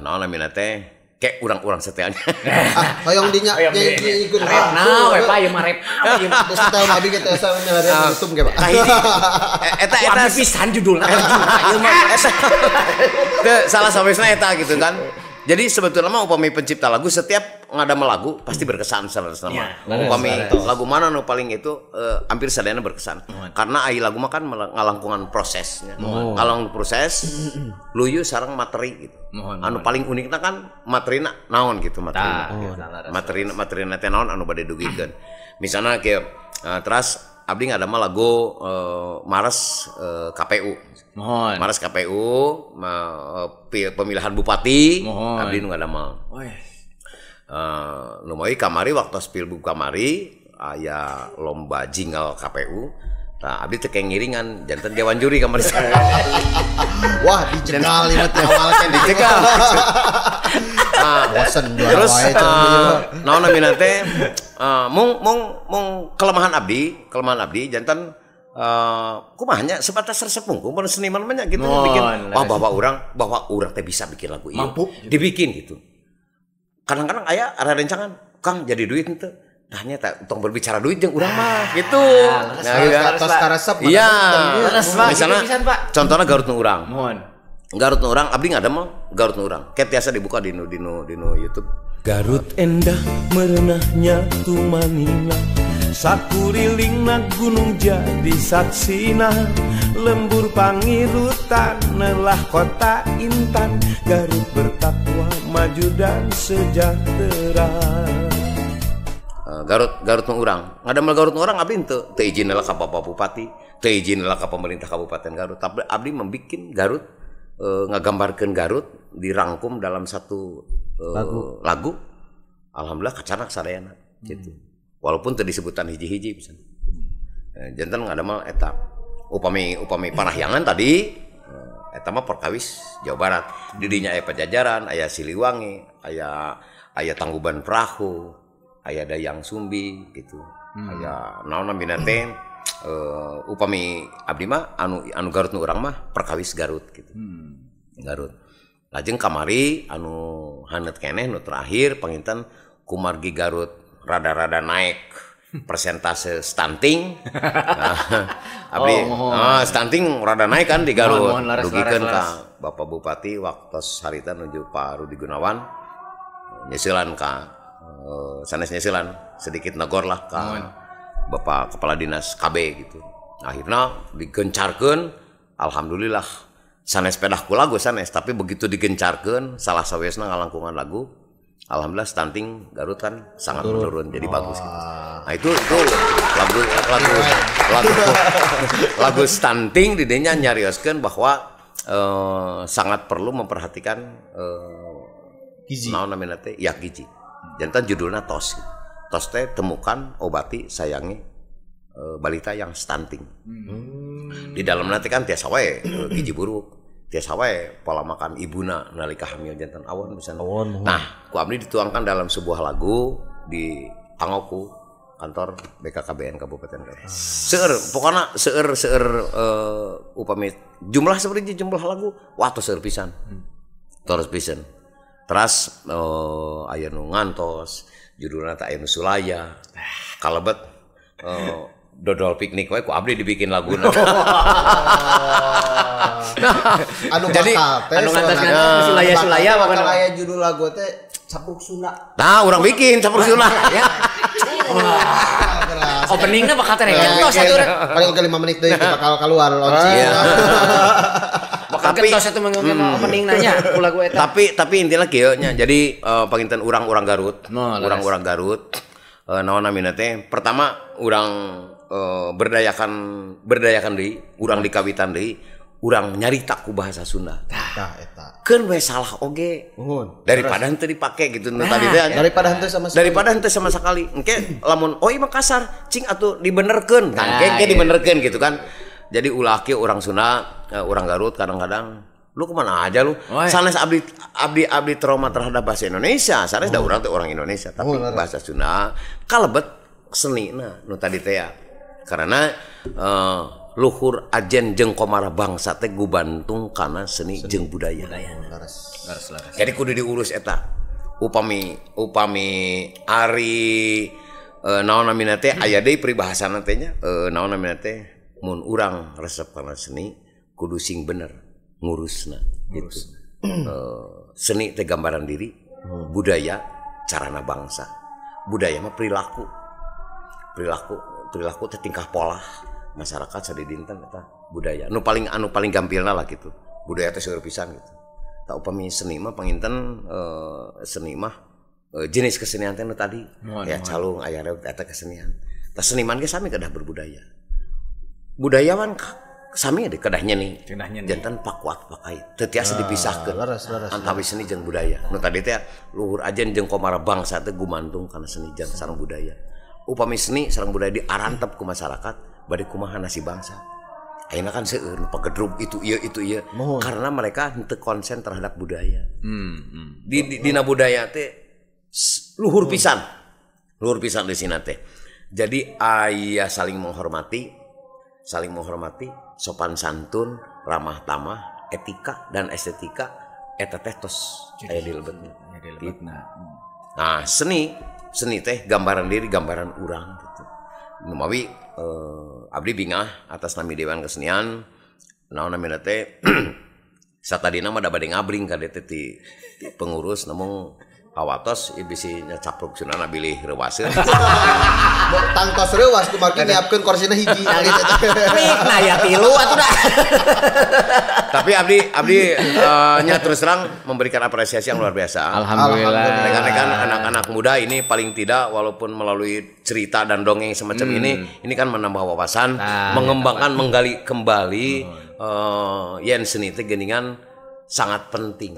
Naon namina teh kek urang-urang setelnya. Hoyong dinya ikut. Nah, we Pak ieu mah rep. Geus setel abdi ge teh asa nyalarian YouTube ge Pak. Eta eta pisan judulna Arjuna ieu mah eta. Teu salah sawisna eta gitu kan. Jadi sebetulnya mah upami pencipta lagu setiap ngadamel lagu pasti berkesan salah mah. Upami lagu mana nu paling itu hampir sadayana berkesan. Karena ai lagu mah kan ngalangkungan prosesnya. Ngalangkungan proses luyu sareng materi gitu. Anu paling unikna kan materina naon gitu materina. Materina teh naon anu bade dugikeun. Misalna kieu teras abdi ngadamel lagu Mares KPU. Mares KPU pemilihan bupati abdi nu ngadamel. Nu moy kamari waktu pilbub kamari aya lomba jingle KPU. Tah abdi teh ngiringan janten dewan juri kamari. Wah, dijegal ieu teh awal kan dijegal. Bosen juara Terus wae naon namina teh mung kelemahan abdi jantan kumaha nya sebatas resep mungkung mun seniman mah nya gitu bikin wah bahwa urang teh bisa bikin lagu ieu. Dibikin gitu. Kadang-kadang aya rencangan Kang jadi duit henteu. Tah nya tong berbicara duit jeung urang mah gitu. Nah, tos karesep. Iya. Misalnya contohnya Garut nu urang. Mohon. Garut nu urang abdi ngadamel Garut nu urang. Kayak tiasa dibuka di nu YouTube. Garut endah merenahnya tumanina, sakurilingna gunung jadi saksina, lembur pangirutan nelah kota intan, Garut bertakwa maju dan sejahtera. Garut nu urang. Ngadamel Garut nu urang abdi teu izin lah ka Bapak Bupati, teu izin lah ka pemerintah Kabupaten Garut. Tapi abdi membikin Garut, ngagambarkeun Garut dirangkum dalam satu lagu. Alhamdulillah kacanak sadayana gitu. Walaupun teu disebutan hiji-hiji pisan. Janten ngadamel eta. Upami Parahyangan tadi eta mah perkawis Jawa Barat. Di dinya aya Pajajaran, aya Siliwangi, aya Tangkuban Perahu, aya Dayang Sumbi gitu. Aya naon namina teh upami abdi mah anu Garut nu urang mah perkawis Garut gitu. Garut. Lajeng kamari anu haneut keneh nu terakhir panginten kumargi Garut rada-rada naik persentase stunting. Abdi stunting rada naik kan di Garut. Dugikeun ka Bapak Bupati waktos harita nuju Pak Rudi Gunawan nyeusilan ka sanes nyeusilan sedikit negor lah ka Bapak Kepala Dinas KB gitu. Akhirnya digencarkeun, alhamdulillah sanes pedah ku lagu sanes, tapi begitu digencarkeun salah sawiosna ngalangkungan lagu, alhamdulillah stunting Garut kan sangat menurun jadi bagus gitu. Nah itu lagu stunting di dinya nyarioskeun bahwa sangat perlu memperhatikan gizi. Naon namina teh? Ya gizi. Jantan judulnya tos. Tos teh temukan, obati, sayangi balita yang stunting. Di dalam nanti kan tiasa wae gizi buruk, tiasa wae pola makan ibuna nalika hamil jantan awon misalnya. Nah, ku abdi dituangkan dalam sebuah lagu di Angoku kantor BKKBN Kabupaten Garut. Seueur pokona seueur upami jumlah seperti jumlah lagu wah tos seueur pisan. Terus pisan. Teras aya nu ngantos judulna teh aya nu Sulaya. Kalebet dodol piknik wae ku abdi dibikin laguna. Anu jadi anu ngantos-ngantos Sulaya-Sulaya bakal aya judul lagu teh Capruk Sunda. Nah, urang bikin Capruk Sunda ya. Openingnya bakal teh gentos atuh. Paling oge 5 menit deui bakal keluar launching. Bakal gentos atuh opening nanya ku lagu eta. Tapi intinya kieu nya. Jadi panginten urang-urang Garut, urang-urang Garut naon namina teh pertama urang berdayakan deui, urang dikawitan deui, urang nyarita ku bahasa Sunda. Tah eta. Keun we salah oge. Daripada henteu dipake gitu nu tadi teh. Daripada henteu sama sekali. Daripada henteu sama sekali. Engke lamun oh ieu mah kasar, cing atuh dibenerkeun. Kan engke dibenerkeun gitu kan. Jadi ulah kieu urang Sunda, urang Garut kadang-kadang lu kemana aja lu? Sanes abdi trauma terhadap bahasa Indonesia. Sanes da urang teh orang Indonesia, tapi bahasa Sunda kalebet seni nah nu tadi teh ya. Karena luhur ajen jeung komara bangsa teh gubantung kana seni jeung budaya. Leres. Jadi kudu diurus eta. Upami ari naon namina teh aya deui peribahasana teh nya naon namina teh mun urang resep kana seni kudu sing bener ngurusna gitu. Seni teh gambaran diri, budaya carana bangsa. Budaya mah perilaku. Perilaku teh tingkah pola masyarakat sadidinten eta budaya. Nu paling gampilna lah gitu. Budaya teh seueur pisan gitu. Tak upami seni mah panginten seni mah jenis kesenian teh nu tadi. Aya calung, aya reog eta kesenian. Tah seniman ge sami kedah berbudaya. Budayawan sami deh kedahnya nih. Jantan pakuat pakai teu tiasa dipisahkeun. Antawis seni jeung budaya. Nu tadi teh luhur ajen jeung komara bangsa teh gumantung kana seni jeung sareng budaya. Upami seni sareng budaya diarantep ku masyarakat bade kumaha nasib bangsa. Ayeuna kan seueur nu pagedrug itu ieu karena mereka henteu konsen terhadap budaya. Di dina budaya teh luhur pisan. Luhur pisan di sina teh. Jadi aya saling menghormati, sopan santun, ramah tamah, etika dan estetika eta teh tos aya di lebetna. Nah, seni teh gambaran diri, gambaran urang gitu. Numawi abdi bingah atas nami Dewan Kesenian naon namina teh satadina mah da bade ngabring ka teh ti pengurus namun kawatos bisi nya capruk sunana bilih reuwaseun. Tangtos reuwas kumargi nyiapkeun korsina hiji. Nah ya tilu atuh dah. Tapi abdi nya terus terang memberikan apresiasi yang luar biasa. Alhamdulillah. Rekan-rekan anak-anak muda ini paling tidak walaupun melalui cerita dan dongeng semacam ini kan menambah wawasan, mengembangkan, menggali kembali yen seni teh geuningan sangat penting.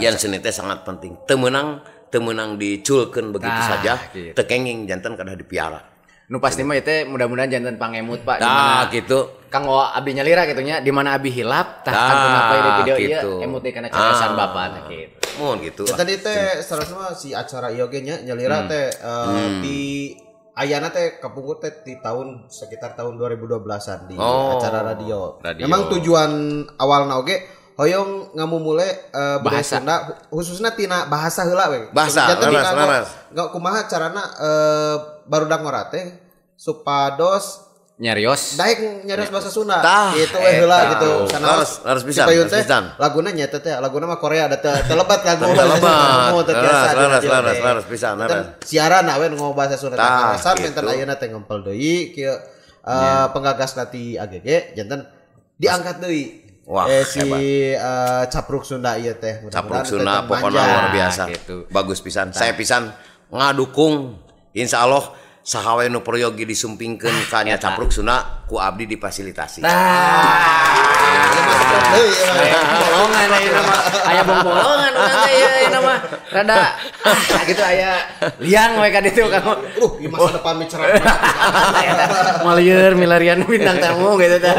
Yen seni teh sangat penting. Teu meunang diculkeun begitu saja, gitu. Teu kenging janten kadah dipiara. Nu pasti mah ieu mudah-mudahan janten pangemut Pak. Tah gitu. Kang abdi nyalira kitu nya di mana abdi hilap tah kan kenapa di video ieu emut deui kana cariosan bapak tah kitu. Mun gitu. Ya, tadi teh sarasna mah si acara ieu ge nya nyalira teh di ayana teh kapungkur teh di tahun sekitar tahun 2012-an di acara radio. Memang tujuan awalna oge hoyong ngamumule budaya Sunda khususna tina bahasa heula we. Bahasa. Leres. Enggak kumaha carana barudak ngora teh supados nyarios. Daek nyarios bahasa Sunda. Gitu we heula gitu. Leres pisan. Laguna nya teh laguna mah Korea da teu lebat lagu. Leres pisan. Siaran we ngomong bahasa Sunda teh karasan benten ayeuna teh ngempel deui kieu penggagas ti AGG janten diangkat deui. Wah, si Capruk Sunda ieu teh. Capruk Sunda pokoknya luar biasa. Gitu. Bagus pisan. Saya pisan ngadukung insyaallah saha we nu peryogi disumpingkeun ka nya Capruk Sunda ku abdi difasilitasi. Bolongan ayeuna mah. Aya bolongan urang teh ieu mah. Rada gitu aya liang we ka ditu kamu. Ieu masa depan micerah. Malieur milarian bintang tamu gitu tah.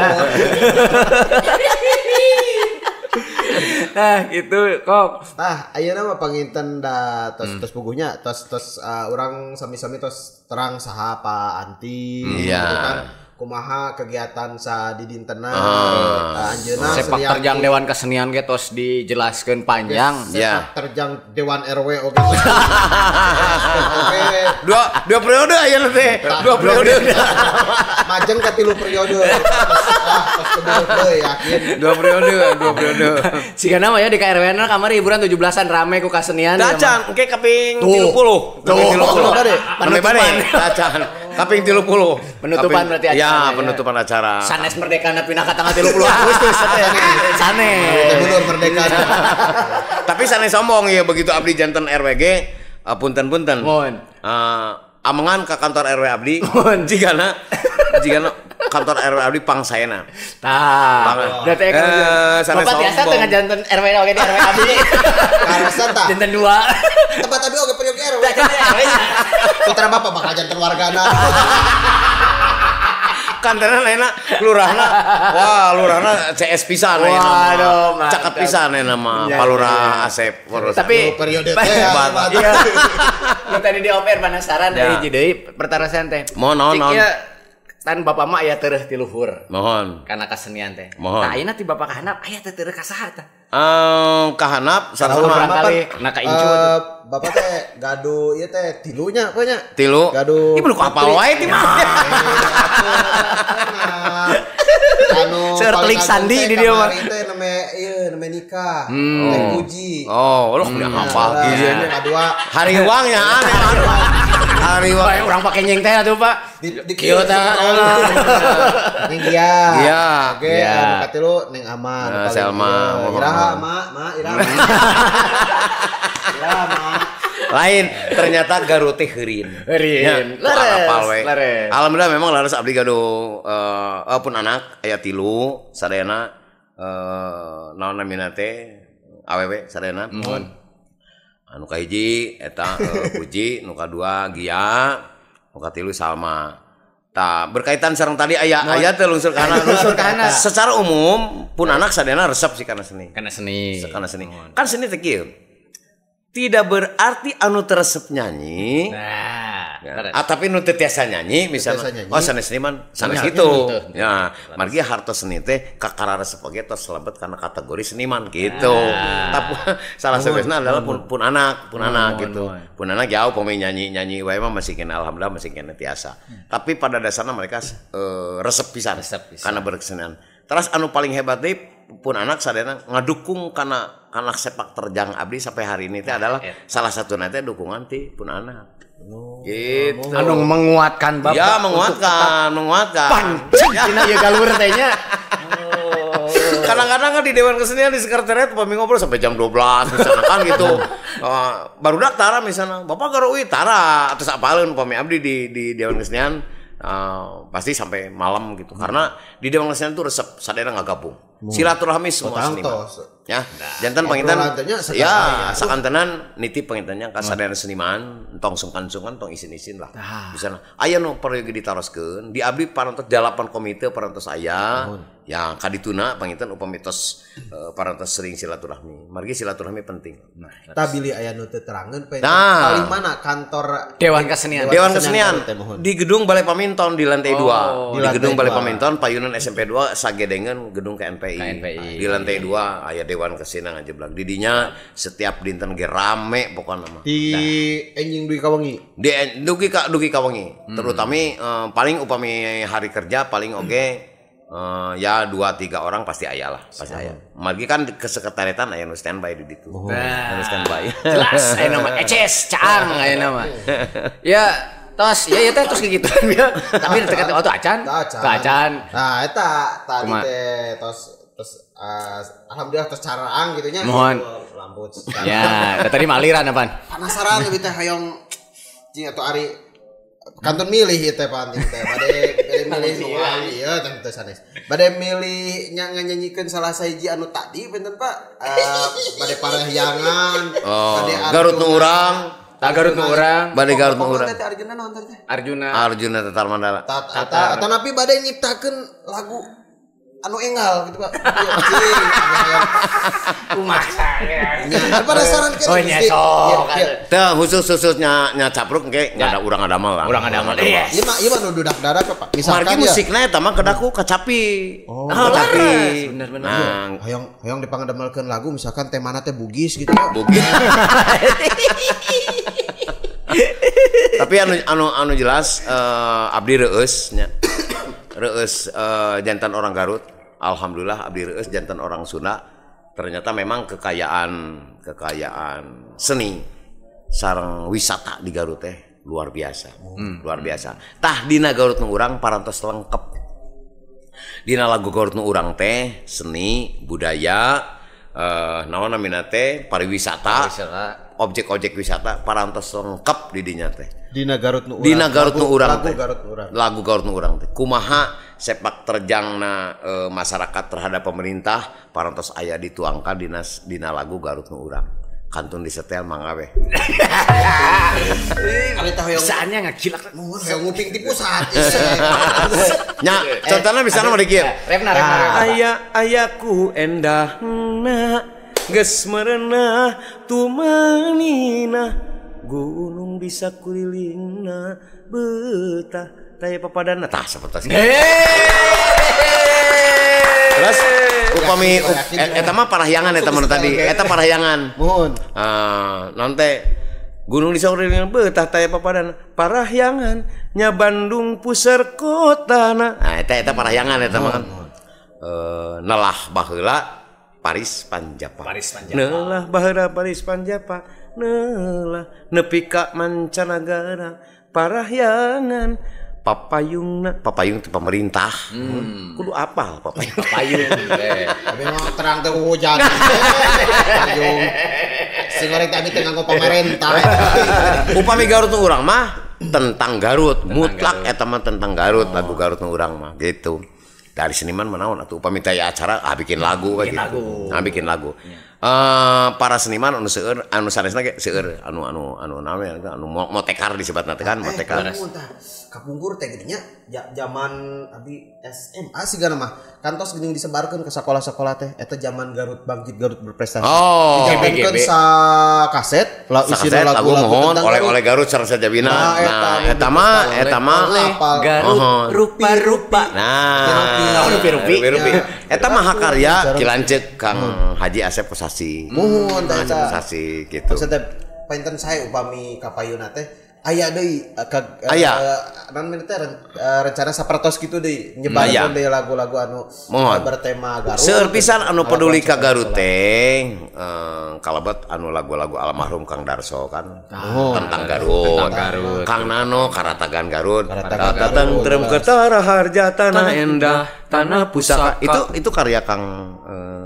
Nah gitu kok. Tah ayeuna mah panginten da tos puguhnya tos urang sami-sami tos terang saha Pak Anti gitu kan. Kumaha kegiatan sa didintena anjeunna sepak terjang Dewan Kesenian ge tos dijelaskeun panjang. Sepak terjang Dewan RW oge. Dua periode ayeuna teh. Dua periode. Majeng ka 3 periode. Tos kedua deui yakin. Dua periode. Sigana mah ya di KRW-na kamari hiburan 17-an rame ku kasenian. Tacan engke kaping 30. Kaping 30. Penutupan. Tacan. Kaping 30. Penutupan berarti acara. Ya, penutupan acara. Sanes merdeka na pindah ka tanggal 30 Agustus. Sanes. Mundur merdeka. Tapi sanes sombong ya begitu abdi janten RWG punten-punten. Mohon. Amengan ke kantor RW abdi. Jigana kantor RW abdi pangsaena. Tah. Berarti Bapak biasa teh ngajanten RW oge di RW abdi. Karasan tah. Janten 2. Tempat abdi oge peryogi RW. Putra bapak bakal janten wargana. Kantorna lainna lurahna. Wah, lurahna CS pisan ayeuna mah. Caket pisan ayeuna mah Pak Lurah Asep. Tapi periode teh hebat. Iya. Nu tadi di OPR penasaran deui hiji deui pertarosan teh. Mohon naon. Tan bapak mah aya tereuh ti luhur. Mohon. Kana kasenian teh. Mohon. Tah ayeuna ti bapak kahanap aya teh tereuh ka saha tah? Kahanap sareng kali na ka incu. Bapak teh gaduh ieu teh tilunya apa nya? Tilu. Gaduh. Ieu belum apal wae ti mah. Anu seueur telik sandi di dieu mah. Teh name ieu name nikah. Teh puji. Oh, lu udah hafal kieu nya. Kadua hariwang nya aneh. Hariwang urang pake nyeng teh atuh Pak. Di kieu teh. Neng dia. Iya. Oke, anu katilu Neng Aman. Selma. Iraha, Ma, Iraha. Iraha, Ma. Lain, ternyata Garut teh heurin. Heurin. Leres. Alhamdulillah memang leres abdi gaduh pun anak aya 3 sadayana naon namina teh awewe sadayana. Mohon. Anu kahiji eta Puji, nu kadua Gia, nu katilu Salma. Tah berkaitan sareng tadi aya teh lungsur kana. Lungsur kana. Secara umum pun anak sadayana resep sih kana seni. Kana seni. Kana seni. Kan seni teh kieu. Tidak berarti anu teresep nyanyi. Nah, ya. Tapi nu teu tiasa nyanyi misalnya. Oh sanes seniman, sanes gitu. Ya, margi hartos seni teh kakara resep oge tos lebet kana kategori seniman gitu. Tapi salah sawiosna adalah pun anak gitu. Pun anak jauh pemain nyanyi wae mah masih kena alhamdulillah masih kena tiasa. Tapi pada dasarnya mereka resep pisan karena berkesenian. Terus anu paling hebat deui pun anak sadayana ngadukung kana sepak terjang abdi sampai hari ini teh adalah salah satu nanti dukungan ti pun anak. Gitu. Anu menguatkan bapak. Ya menguatkan. Pancing cenah ieu galur teh nya. Kadang-kadang kan di Dewan Kesenian di sekretariat pami ngobrol sampai jam 12 misalnya kan gitu. Barudak tara misalnya, bapak garui tara terus apaleun pami abdi di Dewan Kesenian pasti sampai malam gitu. Karena di Dewan Kesenian tuh resep sadayana ngagabung. Silaturahmi semua seniman. Ya, jantan panginten ya sakantenan nitip pangintennya ka sadayana seniman, entong sungkan-sungkan tong isin-isin lah. Misalnya aya nu perlu ditaroskeun, di abdi parantos 8 komite parantos aya. Ya kadituna panginten upami tos parantos sering silaturahmi. Margi silaturahmi penting. Nah, tah bilih aya nu teu terangeun paling mana kantor Dewan Kesenian. Dewan Kesenian di gedung Balai Paminton di lantai 2. Di gedung Balai Paminton payunan SMP 2 sagedengeun gedung KNPI. Di lantai 2 aya Dewan Kesenian ngajeblang. Di dinya setiap dinten ge rame pokona mah. Di enjing dugi ka wengi. Di dugi ka wengi. Terutami paling upami hari kerja paling oge ya 2-3 orang pasti aya lah, pasti aya. Margi kan kesekretariatan aya nu standby di ditu. Nah, nu standby. Jelas aya nama Eces Caang aya nama. Ya tos ya teh tos kayak gitu ya. Tapi dekat waktu acan. Acan. Nah, eta tadi teh tos terus alhamdulillah tos caraang gitu nya. Mohon. Lampu. Ya, tadi maliran apaan? Penasaran lebih teh hayang cing atau ari kantun milih ieu teh panting teh bade milih nu ieu teh teu sanes. Bade milih nya nganyanyikeun salah sahiji anu tadi benten Pak. Bade parahyangan, bade Garut nu urang, Garut nu urang, bade Garut nu urang. Arjuna naon teh? Arjuna. Arjuna Tatar Mandala. Atau napi bade nyiptakeun lagu anu enggal gitu Pak. Kumaha. Nya penasaran kan. Oh nya sok. Teu khusus-khususnya nya capruk engke enggak ada urang adamal lah. Urang adamal. Iya. Ieu mah nu dudak dadak Pak. Misalkan margi musikna eta mah kedaku kacapi. Oh, kacapi. Bener-bener. Nah, hoyong dipangademelkeun lagu misalkan temana teh Bugis gitu. Bugis. Tapi anu jelas abdi reueus nya. Reueus jantan orang Garut. Alhamdulillah abdi reueus jantan orang Sunda. Ternyata memang kekayaan seni sareng wisata di Garut teh luar biasa. Luar biasa. Tah dina Garut nu urang parantos lengkep. Dina lagu Garut nu urang teh seni, budaya, naon namina teh pariwisata, objek-objek wisata parantos lengkep di dinya teh. Dina Garut nu urang. Dina Garut nu urang teh. Lagu Garut nu urang. Lagu Garut nu urang teh. Kumaha sepak terjangna masyarakat terhadap pemerintah parantos aya dituangkan dina lagu Garut nu urang. Kantun disetel mangga we. Ari teh hoyong bisaannya ngagilak mun hoyong nguping ti pusat. Nya, contohna misalna mah dikieu. Repna. Aya ayaku endahna geus merenah tumanina gunung bisa kulilingna betah taya papadana tah sapertos. Terus upami eta mah parahyangan eta mah tadi eta parahyangan. Mohon. Naon teh gunung bisa kulilingna betah taya papadana parahyangan nya Bandung puseur kotana. Nah eta parahyangan eta mah kan. Nelah baheula Paris Panjapa. Nelah baheula Paris Panjapa. Nelah nepi ka mancanagara parahyangan papayungna papayung teh pemerintah. Kudu apal papayung. Papayung teh. Tapi mah terang teh hujan. Papayung. Sing goreng teh abi teh nganggo pamarentah. Upami Garut nu urang mah tentang Garut, mutlak eta mah tentang Garut, lagu Garut nu urang mah gitu. Dari seniman mah naon atuh upami teh acara bikin lagu gitu. Nah, bikin lagu. Para seniman anu seueur anu sanesna ge seueur anu anu anu naon anu motekar disebutna teh kan motekar. Kapungkur teh geuning nya zaman abdi SMA sigana mah kantos geuning disebarkeun ke sekolah-sekolah teh eta zaman Garut bangkit Garut berprestasi. Oh, dijamkeun sa kaset isina lagu-lagu tentang oleh-oleh Garut sareng sajabina. Nah, eta mah Garut rupa-rupa. Nah, rupi-rupi. Eta mah mahakarya Ki Lanceuk Kang Haji Asep Kosasi. Muhun teh eta. Kosasi gitu. Maksudnya painten sae upami kapayuna teh aya deui naon teh rencana sapertos kitu deui nyebarkeun deui lagu-lagu anu bertema Garut. Seueur pisan anu peduli ka Garut teh kalebet anu lagu-lagu almarhum Kang Darso kan tentang Garut. Kang Nano Karatagan Garut. Tata tentrem ketara harja tanah endah tanah pusaka. Itu karya Kang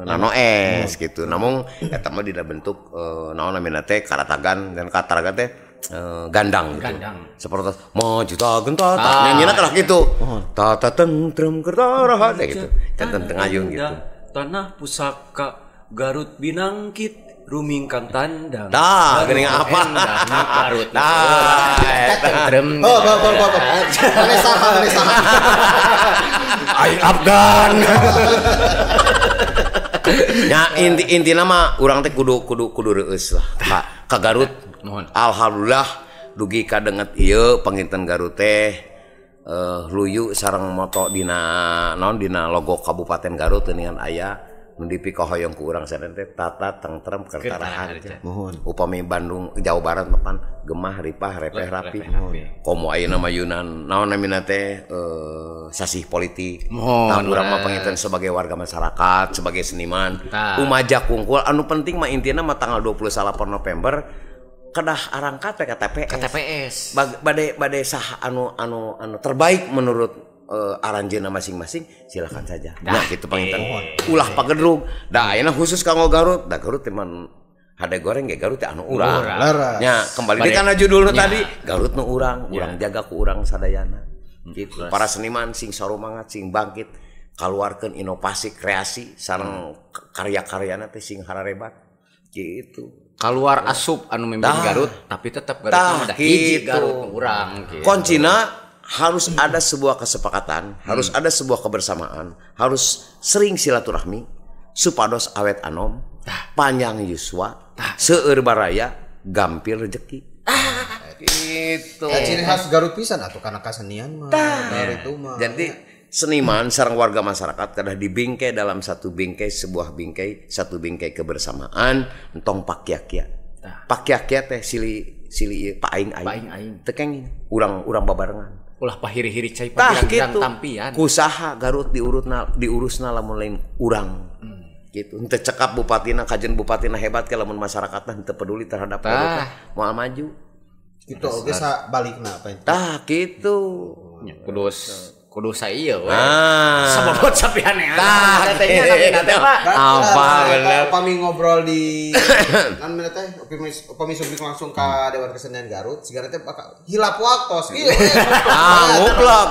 Nano S gitu. Namun eta mah dina bentuk naon namina teh Karatagan dan Karatagan teh gandang gitu. Seperti maju ta genta nyanyina kalah gitu. Tata tentrem kertara gitu. Tenten tengayun gitu. Tanah pusaka Garut binangkit rumingkang tandang. Tah, geuning apa? Garut. Tah, tentrem. Oh, oh. Mane saha, mane saha. Aing Afgan. Ya intina mah urang teh kudu reueus lah. Ka Garut. Mohon. Alhamdulillah dugi kadenget ieu panginten Garut teh luyu sareng moto dina naon dina logo Kabupaten Garut teuningan aya nu dipikahoyong ku urang sadaya teh tata tentrem kerta raharja. Mohon. Upami Bandung Jawa Barat mapan gemah ripah repeh rapi. Komo ayeuna mayunan naon namina teh sasih politik. Tah urang mah panginten sebagai warga masyarakat, sebagai seniman, umaja kungkul anu penting mah intina mah tanggal 28 November kedah arangkat ke TPS. Bade sah anu terbaik menurut aranjeuna masing-masing silakan saja. Nah gitu panginten. Ulah pagedrug. Da ayeuna khusus kanggo Garut, da Garut teh man hade goreng ge Garut teh anu urang. Nya kembali deui kana judulna tadi, Garut nu urang, urang jaga ku urang sadayana. Gitu. Para seniman sing sarumangat, sing bangkit, kaluarkeun inovasi, kreasi sareng karya-karyana teh sing hararebat. Gitu. Keluar asup anu mimpin Garut tapi tetap Garut mah hiji Garut urang gitu. Kuncina harus ada sebuah kesepakatan, harus ada sebuah kebersamaan, harus sering silaturahmi supados awet anom, panjang yuswa, seueur baraya, gampil rezeki. Gitu. Ya, ciri khas Garut pisan atuh kana kasenian mah. Garut itu mah. Jadi seniman sareng warga masyarakat kedah dibingkai dalam satu bingkai, sebuah bingkai, satu bingkai kebersamaan, entong pakia-kia. Pakia-kia teh sili ieu paing-aing. Teu kenging urang-urang babarengan. Ulah pahiri-hiri cai pagirang tampian. Kusaha Garut diurusna lamun lain urang. Gitu. Henteu cekap bupatina kajen bupatina hebat ke lamun masyarakatna henteu peduli terhadap Garutna moal maju. Gitu oge sabalikna apa. Tah kitu. Kudu saieu we. Sababot sapianean. Tah teh nya teh Pak. Apa bener. Upami ngobrol di nan mana teh upami sumping langsung ka Dewan Kesenian Garut sigana teh bakal hilap waktos ieu. Ah nguplek.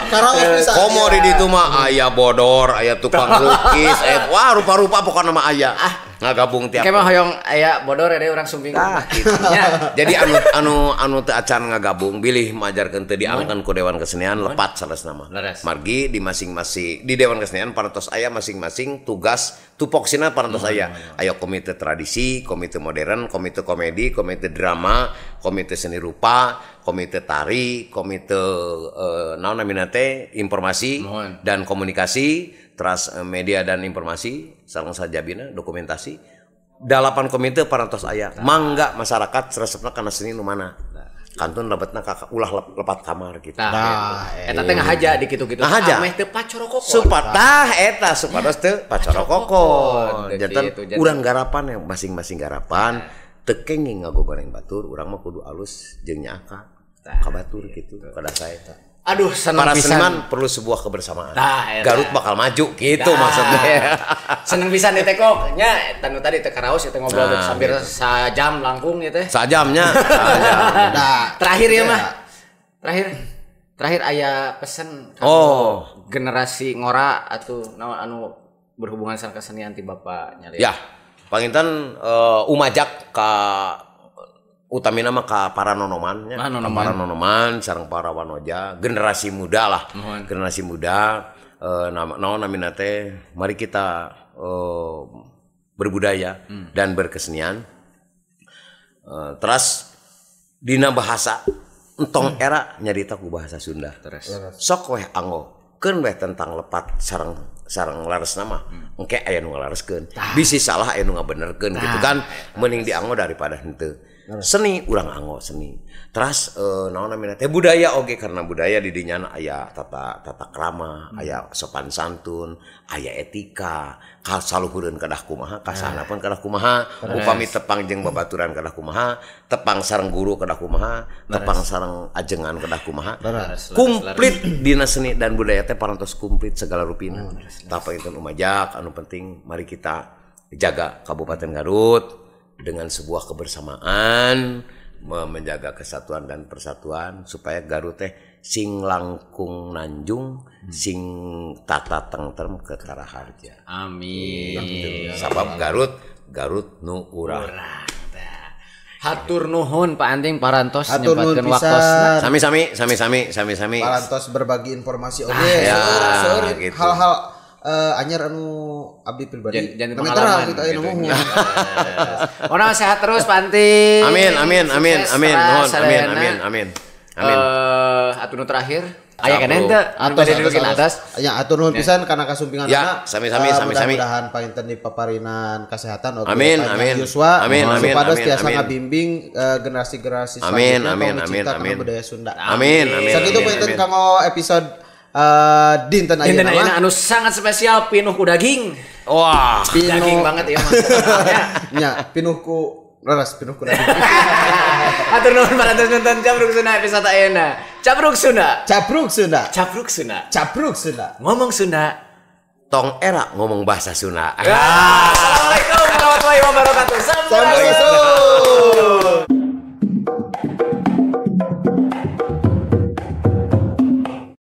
Komo di ditu mah aya bodor, aya tukang lukis, aya wah rupa-rupa pokona mah aya. Ngagabung tiap. Kayak mah hoyong aya bodor ya urang sumping. Tah kitu. Jadi anu teu acan ngagabung bilih majarkeun teu diangkeun ku Dewan Kesenian lepat saleresna mah. Margi di masing-masing di Dewan Kesenian parantos aya masing-masing tugas tupoksina parantos aya. Aya komite tradisi, komite modern, komite komedi, komite drama, komite seni rupa, komite tari, komite naon namina teh informasi dan komunikasi, teras media dan informasi, sareng sajabina dokumentasi. 8 komite parantos aya. Mangga masyarakat resepna kana seni nu mana. Kantun lebetna ka ulah lepat kamar gitu. Tah, eta teh ngahaja di kitu-kitu. Ameh teu pacorokokon. Supatah eta supados teu pacorokokon. Janten urang garapan yang masing-masing garapan teu kenging ngagogoreng batur, urang mah kudu alus jeung nyaaka ka batur gitu kada sae. Aduh, seneng para pisan. Seniman perlu sebuah kebersamaan. Garut bakal maju gitu maksudnya. Seneng pisan di tekok nya tanu tadi teh karaos teh ngobrol sambil gitu. Sajam langkung ya teh. Sajamnya. Sajam. Nah, terakhir ya mah. Terakhir aya pesen generasi ngora atau naon anu berhubungan sama kesenian ti Bapak nyali. Ya. Panginten umajak ka utamina mah ka para nonoman nya. Ka para nonoman sareng para wanoja, generasi muda lah. Mohon. Generasi muda naon namina teh mari kita berbudaya dan berkesenian. Terus dina bahasa entong era nyarita ku bahasa Sunda. Terus. Sok weh anggo keun weh tentang lepat sareng laresna mah engke aya nu ngalareskeun. Bisi salah aya nu ngabenerkeun gitu kan. Mending dianggo daripada henteu. Seni urang anggo seni. Teras naon namina teh budaya oge karena budaya di dinya aya tata krama, aya sopan santun, aya etika, kasaluhureun kedah kumaha, kasahanapeun kedah kumaha, upami tepang jeung babaturan kedah kumaha, tepang sareng guru kedah kumaha, tepang sareng ajengan kedah kumaha. Komplit dina seni dan budaya teh parantos komplit segala rupina. Tah panginten umajak anu penting mari kita jaga Kabupaten Garut dengan sebuah kebersamaan, menjaga kesatuan dan persatuan supaya Garut teh sing langkung nanjung, sing tata tengtrem ketara harja. Amin. Sabab Garut nu urang. Hatur nuhun Pak Anting parantos Hatur nuhun nyempatkeun pisan. waktosna. Sami-sami. Parantos berbagi informasi oge, seueur gitu. Hal-hal anyar anu abdi pribadi. Jangan Nami pengalaman terang gitu aya gitu. nu muhun. Orang sehat terus Pak Anting. Amin amin amin Sukses amin. terus Nuhun amin sadayana. amin amin. Amin. Atuh nu terakhir. Aya keneh teu? Anu Atos, bade didudukin atas. Ya atur nuhun pisan kana kasumpinganna. Ya, sami-sami, sami-sami. Mudah-mudahan panginten dipaparinan kesehatan oge Amin, panjang amin. yuswa Amin, amin, supados amin, tiasa amin. ngabimbing generasi-generasi Amin, selanjutnya amin, kanggo amin, cinta kana amin. budaya Sunda. Amin amin. Sakitu amin, panginten amin. kanggo episode dinten Dinten ayeuna ayeuna mah. anu sangat spesial pinuh ku daging. Wah. Daging banget ya mah. Nya pinuh ku leres pinuh ku daging. Hatur nuhun parantos nonton Capruk Sunda episode ayeuna. Capruk Sunda. Capruk Sunda. Capruk Sunda. Capruk Sunda. Ngomong Sunda. Tong era ngomong bahasa Sunda. Assalamualaikum warahmatullahi wabarakatuh. Sampurasun.